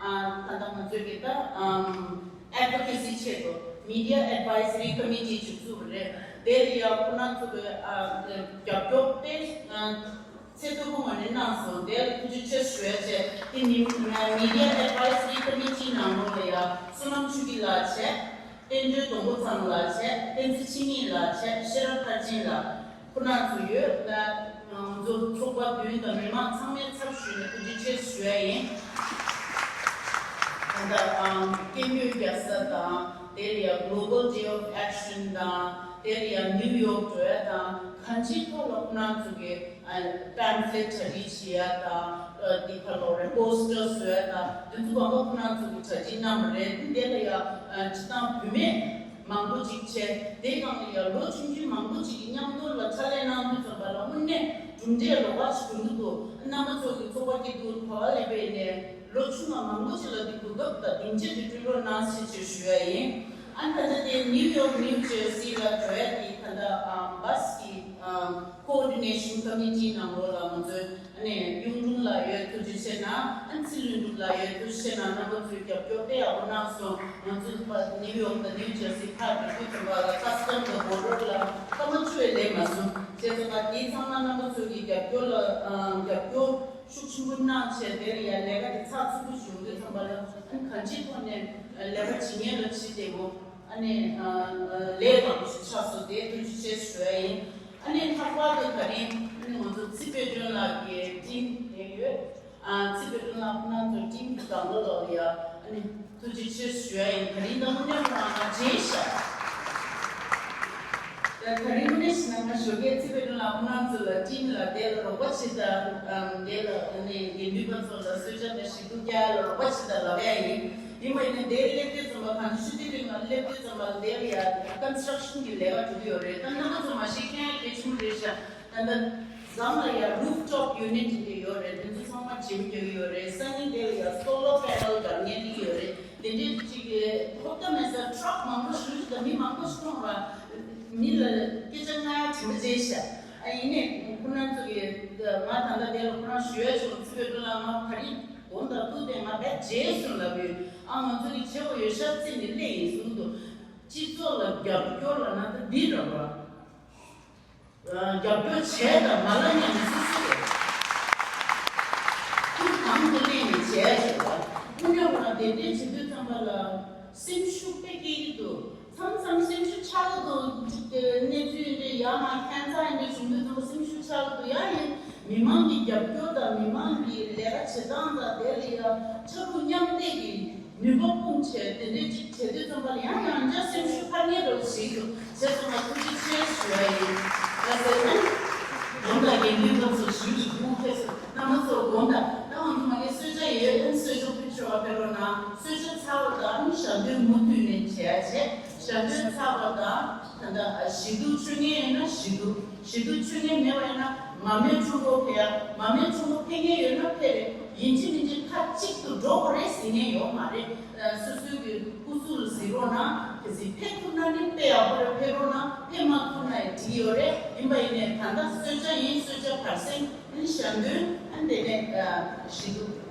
ཨ་ད་ལྟ་ང་ཚོས་གི་ད་ཨམ་Advocacy ཆེད་དུ་Media Advisory Committee ཅིག་བཙུགས་པ་རེད། དེ་ལ་ཡ་ཁོ་རང་ཚོ་གི་ཨ་རྒྱབ་སྐྱོར་དཔེ་ཨ་ཚད་མཐོ་པོ་ངོས་ནས་གནང་སོང་། དེ་ལ་ཐུགས་རྗེ་ཆེ་ཞུ་ཡ་བྱས། དེ་ནི་Media Advisory Committee ནང་ལོགས་ལ་ཡ་བསོད་ནམས་ཆོས་སྐྱིད་ལགས་བྱས། བསྟན་སྒྲོལ་སྡོང་པོ་ཚང་ལགས་བྱས། བསྟན་འཛིན་འཆི་མེད་ལགས་བྱས། ཤེས་རབ་མཐར་ཕྱིན་ལགས། ཁོ་རང་ཚོ་ཡོད་ལ། ང་ཚོ་ཚོགས་པ་མདུན་དང་མི་མང་ཚང་མའི་ཚབ་ཞུས་ནས་ཐུགས་རྗེ་ཆེ་ཞུ་ཡ་ཡིན། ད་ལྟ་ཨང་སྐད་འབོད་རྒྱག་ས་དང་། དེ་ལ་ཡ་Global Day of Action དང་། དེ་ལ་ཡ་ནིའུ་ཡོག་འགྲོ་ཡ་དང་། གང་ཅིའི་ཐོག་ལ་ཁོ་རང་ཚོ་གི་ཨ་pamphlet གྲ་སྒྲིག་བྱེད་ཡ་དང་། ཨ་འདི་ག་ལབ་རེད། poster བཟོ་ཡ་དང་། དེ་ཚོ་གང་ག་ཁོ་རང་ཚོ་གི་གྲ་སྒྲིག་གནང་བ་རེད། དེ་ལ་ཡ་ཨ་སྤྱིར་བཏང་བུད་མེད་མང་པོ་ཅིག་བྱས། དེའི་སྒང་ལ་ཡང་ལོ་ཆུང་ཆུང་མང་པོ་ཅིག་གིས་མཉམ་དུ་ལ་ཕྱག་ལས་གནང་དུས་ཙམ་པ་ལ་དངོས་གནས་གྲུབ་འབྲས་རོགས་པ་ཞིག་ཐོན་གྱི་འདུག་རྣམ་པ་ཚོ་གི་ཚོགས་པ་སྐྱིད་སྡུག་ག་པར་སླེབས་པ་ཡིན་ནའི་ལོ་ཆུང་བ་མང་པོ་ཅིག་ལ་འདི་གོ་སྐབས་དང་སྡིངས་ཆ་འདི་བསྐྲུན་རོགས་གནང་ཞེས་ཞུ་ཡ་ཡིན། ཨ་ནི་ད་ལྟ་དེ་ནིའུ་ཡོག་ནིའུ་ཇར་སི་ལ་འགྲོ་ཡ་དེ་ད་ལྟ་ཨ་བྷ་སི་གི་ ཀོ་ཨོར་ཌི་ནེ་ཤན་ཀོ་མི་ཊི་ནང་ལོགས་ལ་ང་ཚོས་ཨ་ནི་གཡུང་དྲུང་ལགས་ཡོད། ཐུགས་རྗེ་ཆེ་གནང་། ཨ་ནི་ཚེ་ལྷུན་གྲུབ་ལགས་ཡོད། ཐུགས་རྗེ་ཆེ་གནང་། རྣམ་པ་ཚོས་རྒྱབ་སྐྱོར་དཔེ་ཡག་པོ་གནང་སོང་། ང་ཚོ་ཕར་ནིའུ་ཡོག་དང་ནིའུ་ཇར་སི་ཕར་འགྲོ་དུས་ཙམ་པ་ལ་ཀ་སི་ཊམ་དང་བོར་ཌར་ལ་སྐར་མ་བཅུ་ཡས་སླེབས་མ་སོང་། བྱས་ཙང་ང་དེའི་ཚང་མ་རྣམ་པ་ཚོ་གི་རྒྱབ་སྐྱོར་ལ་ཨ་རྒྱབ་སྐྱོར་ཤུགས་ཆེན་པོ་གནང་བྱས་དེ་ལ་ཡང་ལས་ཀ་དེ་ཚགས་ཚུད་པོ་བྱུང་དུས་ཙམ་པ་ལ་ཨ་ནི་གང་ཅིའི་ཐོག་ནས་ལས་ཀ་བྱེད་མཁན་ལ་བྱེད་བདེ་པོ། ཨ་ནི་ཨ་ཨ་ལས་སླ་པོ་ཞིག་ཆགས་སོང་། དེ་ཐུགས་རྗེ་ཆེ་ཞུ་ཡ་ཡིན། ཨ་ནི་ལྷག་པར་དུ་ད་རིང་ཨ་ནི་ང་ཚོ་ཚེ་དཔལ་སྒྲོན་ལགས་ཀྱི་ཊིམ་དེ་ཡོད། ཨ་ཚེ་དཔལ་སྒྲོན་ལགས་ཁོང་རྣམ་ཚོ་ཊིམ་གྱི་སྒང་ལ་ལོག་ཡ་ཨ་ནི་ཐུགས་རྗེ་ཆེ་ཞུ་ཡ་ཡིན། ད་རིང་ད་དངོས་གནས་ཁོ་རང་ང་མཇལ་ཤག་ད་ད་རིང་དངོས་གནས་བྱས་ན་ང་ཞོགས་ཀས་ཚེ་དཔལ་སྒྲོན་ལགས་ཁོང་རྣམ་ཚོ་ལ་ཊིམ་ལ་དེ་ལ་རོགས་པ་བྱེད་དང་། ཨམ་དེ་ལ་ཨ་ནི་དགེ་འདུན་པ་ཚོ་ལ་གསོལ་ཇ་དང་ཞི་དུལ་རྒྱག་ཡ་ལ་རོགས་པ་བྱེད་དང་ལབ་ཡ་ཡིན། ཡིན་པ་ཡིན་ན་དེ་སླེབས་དུས་ཙམ་པ་གང་ཅི་ཤུ་དེ་རིང་ང་སླེབས་དུས་ཙམ་པ་དེ་ལ་ཡ་ཀོན་སི་ཊྲག་ཤན་གྱི་ལས་ཀ་འགྲོ་གི་ཡོད་རེད། ད་རྣམ་པ་ཚོ་མ་ཤེས་མཁན་གལ་ཆེན་པོ་རེད་ཤག་ད་ལྟ་ཟམ་ལ་ཡ་རུབ་ཊོབ་ཡུ་ནིཊ་དེ་ཡོད་རེད། དེ་ཚོ་ཚང་མ་ཇིམ་རྒྱག་གི་ཡོད་རེད། སང་ཉིན་དེ་ལ་ཡ་སོ་ལར་པེ་ནལ་འདྲ་མཉམ་ལས་ཡོད་རེད། དེ་འདྲའི་ཅིག་ཐོབ་ཐང་མེད་ས་ཊྲག་མང་པོ་ཞིག་དང་མི་མང་པོ་ཞིག་མཐོང་ར། མི་ལ་སྐད་ཆ་ང་དྲན་པ་བརྗེད་ཤག་ཨ་ཡིན་ནའི་ཁོ་རང་ཚོ་གི་ང་ད་ལྟ་དེ་ལ་ཁོ་རང་ཞུ་ཡ་བྱུང་། ཚེ་དཔལ་སྒྲོན་ལགས་ང་ད་རིང་དགོང་དག་ཐུག་དེ་ང་བས་བརྗེད་སོང་ལབ་ཡོད། ཨ་ང་ཚོ་གི་བྱེད་དགོས་ཡོད་ཤག་རྩིས་ནས་སླེབས་ཡིན་གསུངས་འདུག་སྤྱི་ཚོགས་ལ་རྒྱབ་སྐྱོར་ལ་ན་ད་འདི་ར་བ། རྒྱབ་སྐྱོར་བྱས་དང་མ་ལ་ཉན་ནས་སུ་སུ་རེད། ཐུགས་དམ་དུ་གནས་ནས་བྱས་བྱས་པ། དངོས་གནས་ཁོ་རང་དེ་འདྲའི་བྱེད་དུས་ཙམ་པ་ལ་སེམས་ཤུགས་དཔེ་སྐྱེ་གི་འདུག་མཚམས་མཚམས་སེམས་ཤུགས་ཆག་གི་འདུག་གནས་ཚུལ་འདྲ་ཡང་ན་ཁྱད་མཚར་འདྲ་བྱུང་དུས་ཙམ་པ་སེམས་ཤུགས་ཆག་གི་འདུག་ཡང་ཡིན་མི་མང་གི་རྒྱབ་སྐྱོར་དང་མི་མང་གི་ལས་ཀ་བྱེད་སྟངས་དང་དེ་ལ་ཡང་ཕྱར་གྲུ་མཉམ་འདེགས་ཀྱི་ནུས་པ་སྤུངས་བྱས་དེ་འདྲའི་ཅིག་བྱེད་དུས་ཙམ་པ་ལ་ཡང་ཡང་བསྐྱར་སེམས་ཤུགས་འཕར་མཁན་འདྲ་བོ་ཞིག་འདུག་བྱས་ཙང་ང་ཐུགས་རྗེ་ཆེ་ཞུ་ཡ་ཡིན། ལགས་སེ། ཨན། དགོངས་དག་དགེ་འདུན་པ་ཚོ་ཞུ་ཞུ་ཁུངས་ཁྱེད་ཚོ་རྣམ་པ་ཚོ་དགོངས་དག་ད་ང་ཚོ་མ་གི་གསོལ་ཇ་ཡོད། ཨན་གསོལ་ཇ་ཕུལ་ཆོག་པ་ཕེབས་རོགས་གནང་། གསོལ་ཇ་ཚར་བ་དང་ཨན་ཞལ་འདོན་མུ་མཐུད་ནས་བྱས་བྱས། ཞལ་འདོན་ཚར་བ་དང་ད་ལྟ་ཞི་དུལ་མཆོད་མཁན་ཡོད་ན་ཞི་དུལ། ཞི་དུལ་མཆོད་མཁན་མེད་པ་ཡིན་ན་མར་མེ་ཁྲོམ་སྐོར་ཕེབས་ཡ། མར་མེ་ཁྲོམ་སྐོར་ཕེབས་མཁན་ཡོད་ན་ཕེབས་རེད། ཡིན་གཅིག་མིན་གཅིག་མཐའ་གཅིག་ཏུ་འགྲོ་དགོས་རེད་ཟེར་མཁན་ཡོད་མ་རེད། སོ་སོའི་གི་སྐུ་གཟུགས་ལ་གཟིགས་རོགས་གནང་། གལ་སྲིད་ཕེབས་ཐུབ་ན་ནི་དཔེ་ཡག་པོ་རེད། ཕེབས་རོགས་གནང་། ཕེབས་མ་ཐུབ་ན་ཡང་འགྲིག་ཡོད་རེད། ཡིན་པ་ཡིན་ནའི་ད་ལྟ་གསོལ་ཇ་ཡིན། གསོལ་ཇ་བར་གསེང་ཨ་ནི་ཞལ་འདོན་ཨ་ནི་དེ་ནས་ཞི་དུལ།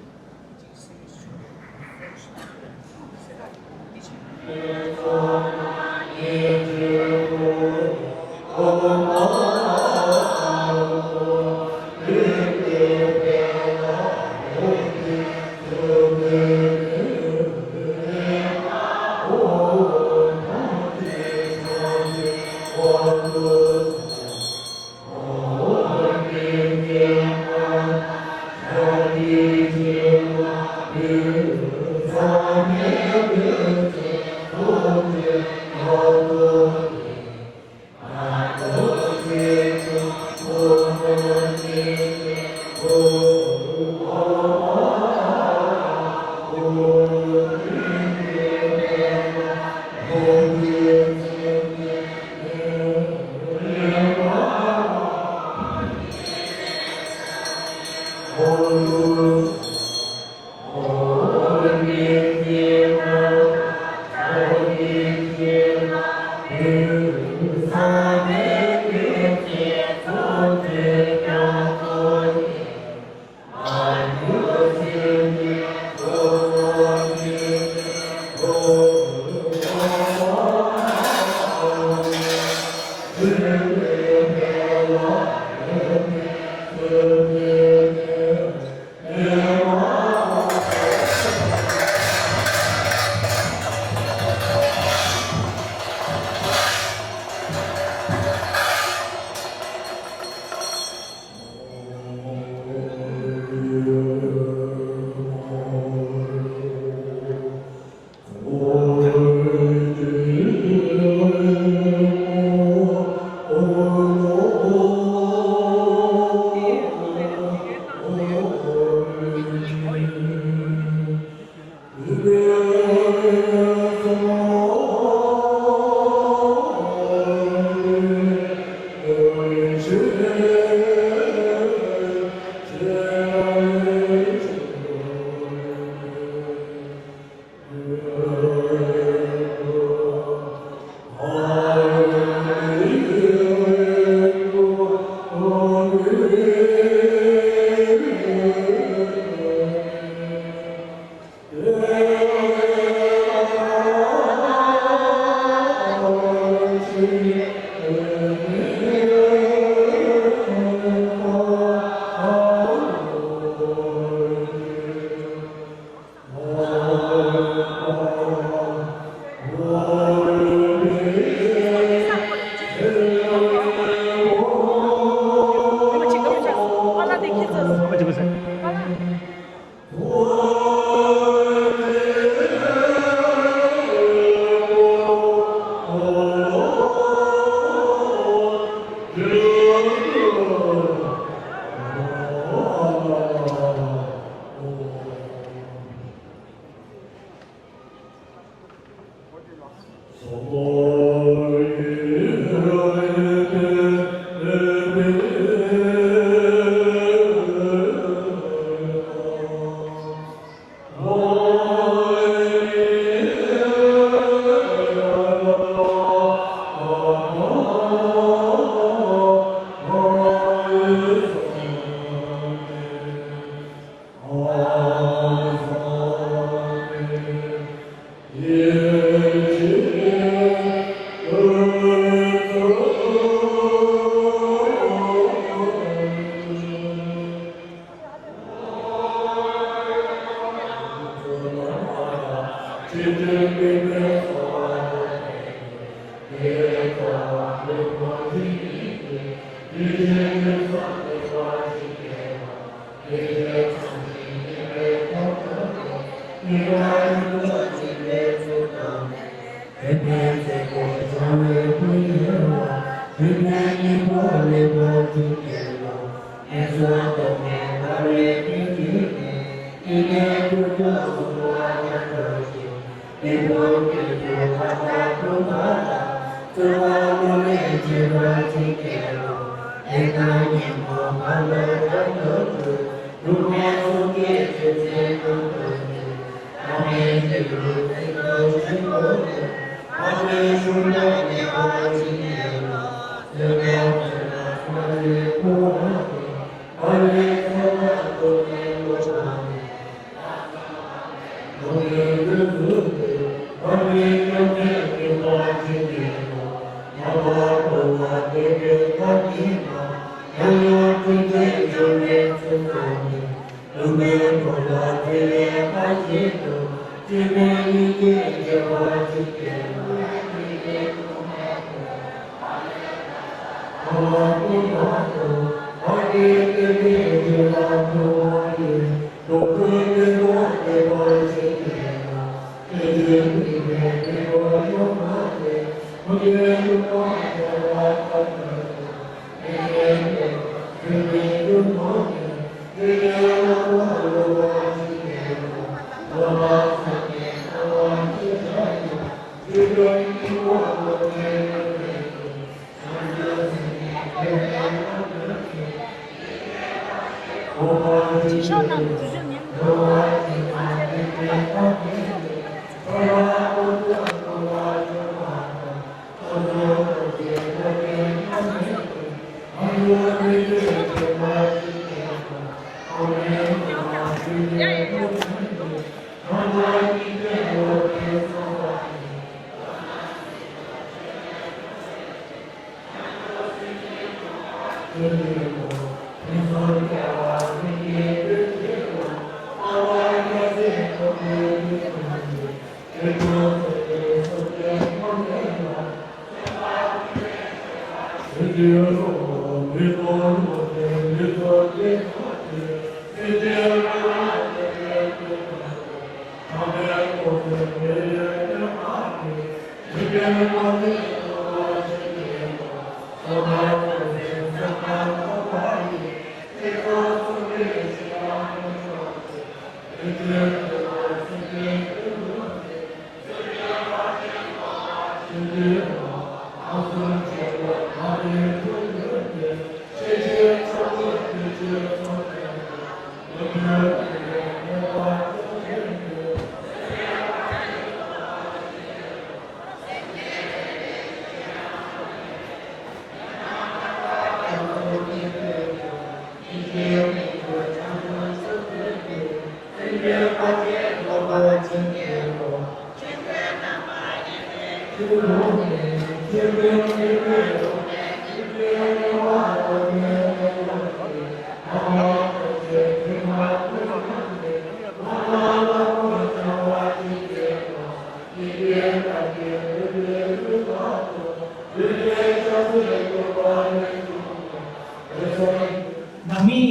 ནང་མི་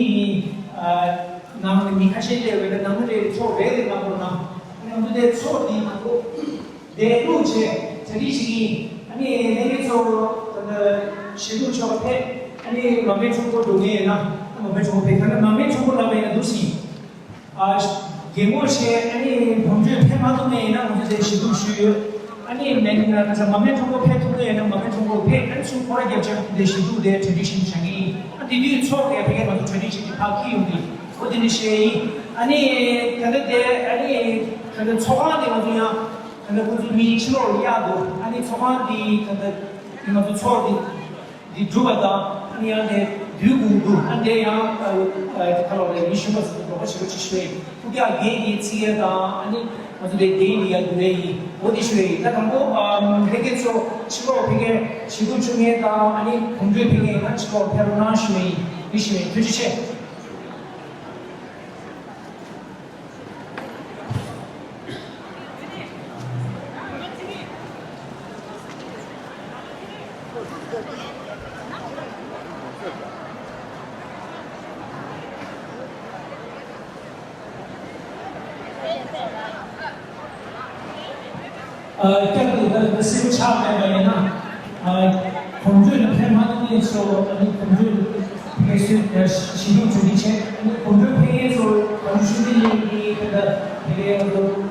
ནང་ནས་མི་ཁ་ཤས་སླེབས་པས་ན་ནང་མི་རེ་ཚོགས་རེ་རེ་ནང་དུ་ནང་ང་ཚོ་དེ་ཚོགས་འདིའི་ནང་དུ་བསྡད་ལུགས་བྱས་གྲ་སྒྲིག་བྱེད་ཀྱི་ཡིན། ཨ་ནི་ལས་མི་ཚོ་ད་ལྟ་ཞི་ཀྲུའུ་ཆོག་ཕེབས། ཨ་ནི་མ་མའི་ཁྲོམ་སྐོར་འགྲོ་མཁན་ཡིན་ན་མ་མའི་ཁྲོམ་སྐོར་ཕེབས་ཁ་ན་མ་མའི་ཁྲོམ་སྐོར་ལ་བས་ན་འདུག་སེ་ཡིན། ཨ་རྒན་གོག་བྱས་ཨ་ནི་བུམ་སྤྲུལ་ཕེབས་མ་ཐུབ་མཁན་ཡིན་ན་ང་ཚོ་དེ་ཞི་ཀྲུའུ་ཞུས་ཡོད། ཨ་ ཨ་ནི་མེན་ན་ད་ཆ་མ་སྨད་ཁྲོམ་སྐོར་ཕེབས་ཐུབ་ཀྱི་ཡོད་ན་མ་སྨད་ཁྲོམ་སྐོར་ཕེབས། ཨ་ནི་ཚུར་སྐོར་ར་རྒྱབ་ཆ་དེ་ཞིག་འདུག་དེ་ཊེ་ཌི་ཤན་བྱ་ངེས་ཡིན། ཨ་དེ་དུས་ཚོགས་ཀྱི་ཕ་གི་ཊེ་ཌི་ཤན་གྱི་ཕར་འཁྱེར་ཡོང་དུས་འོ་དེ་ནི་ཤེས་ཡིན། ཨ་ནི་ད་ལྟ་དེ་ཨ་ནི་ད་ལྟ་ཚོགས་ཁང་དེ་ང་ཚོ་ཡང་ད་ལྟ་ཁོ་ཚོ་མི་ཕྱི་ལོགས་ལ་གཡར་འདུག་ཨ་ནི་ཚོགས་ཁང་དེ་ད་ལྟ་དེ་ང་ཚོ་ཚོགས་དེ། འདི་གྲུབ་པ་དང་ཨ་ནི་ཡང་དེ་དུས་དགོས་འདུག་ཨ་འདི་ཡང་ཨ་ཨ་ཁ་ལོ་རེ་མི་ཤི་མ་སུ་རོགས་པ་བྱེད་རོགས་ཅིག་ཞུ་ཡིན། ཁུ་རྒྱག་རྒན་གྱི་ཚིག་ཡ་དང་ཨ་ནི་ང་ཚོ་དེ་རྒན་གྱི་ཡ་འདུལ་བ་ཡིན། འོ་དེ་ཞུ་ཡ་ཡིན། ད་དང་པོ་ཨ་ལྷན་རྒྱས་ཚོ་ཕྱི་ལོགས་ཕ་གིར་ཞི་སྡོད་བྱུང་མཁན་དང་ཨ་ནི་གོམ་བགྲོད་ཕ་གིར་ཡིན་ན་ཕྱི་ལོགས་ཕེབས་རོགས་གནང་ཞུ་ཡ་ཡིན། འདི་ཞུ་ཡ་ཡིན། ཐུགས་རྗེ་ཆེ། ཨ་བསྐྱར་དུ་ད་ལྟ་སེམས་ཆགས་མེད་པ་ཡིན་ན། ཨ་གོམ་བགྲོད་ལ་ཕེབས་མ་ཐུབ་མཁན་ཚོ་ཨ་ནི་གོམ་བགྲོད་ཕེབས་སྲོལ་ཞི་སྡོད་གྲ་སྒྲིག་བྱེད། ཨ་ནི་གོམ་བགྲོད་ཕེབས་མཁན་ཚོ་ད་ལྟ་ཤུགས་ལྡན་གླིང་གི་ད་ལྟ་དེ་གའི་ང་ཚོ།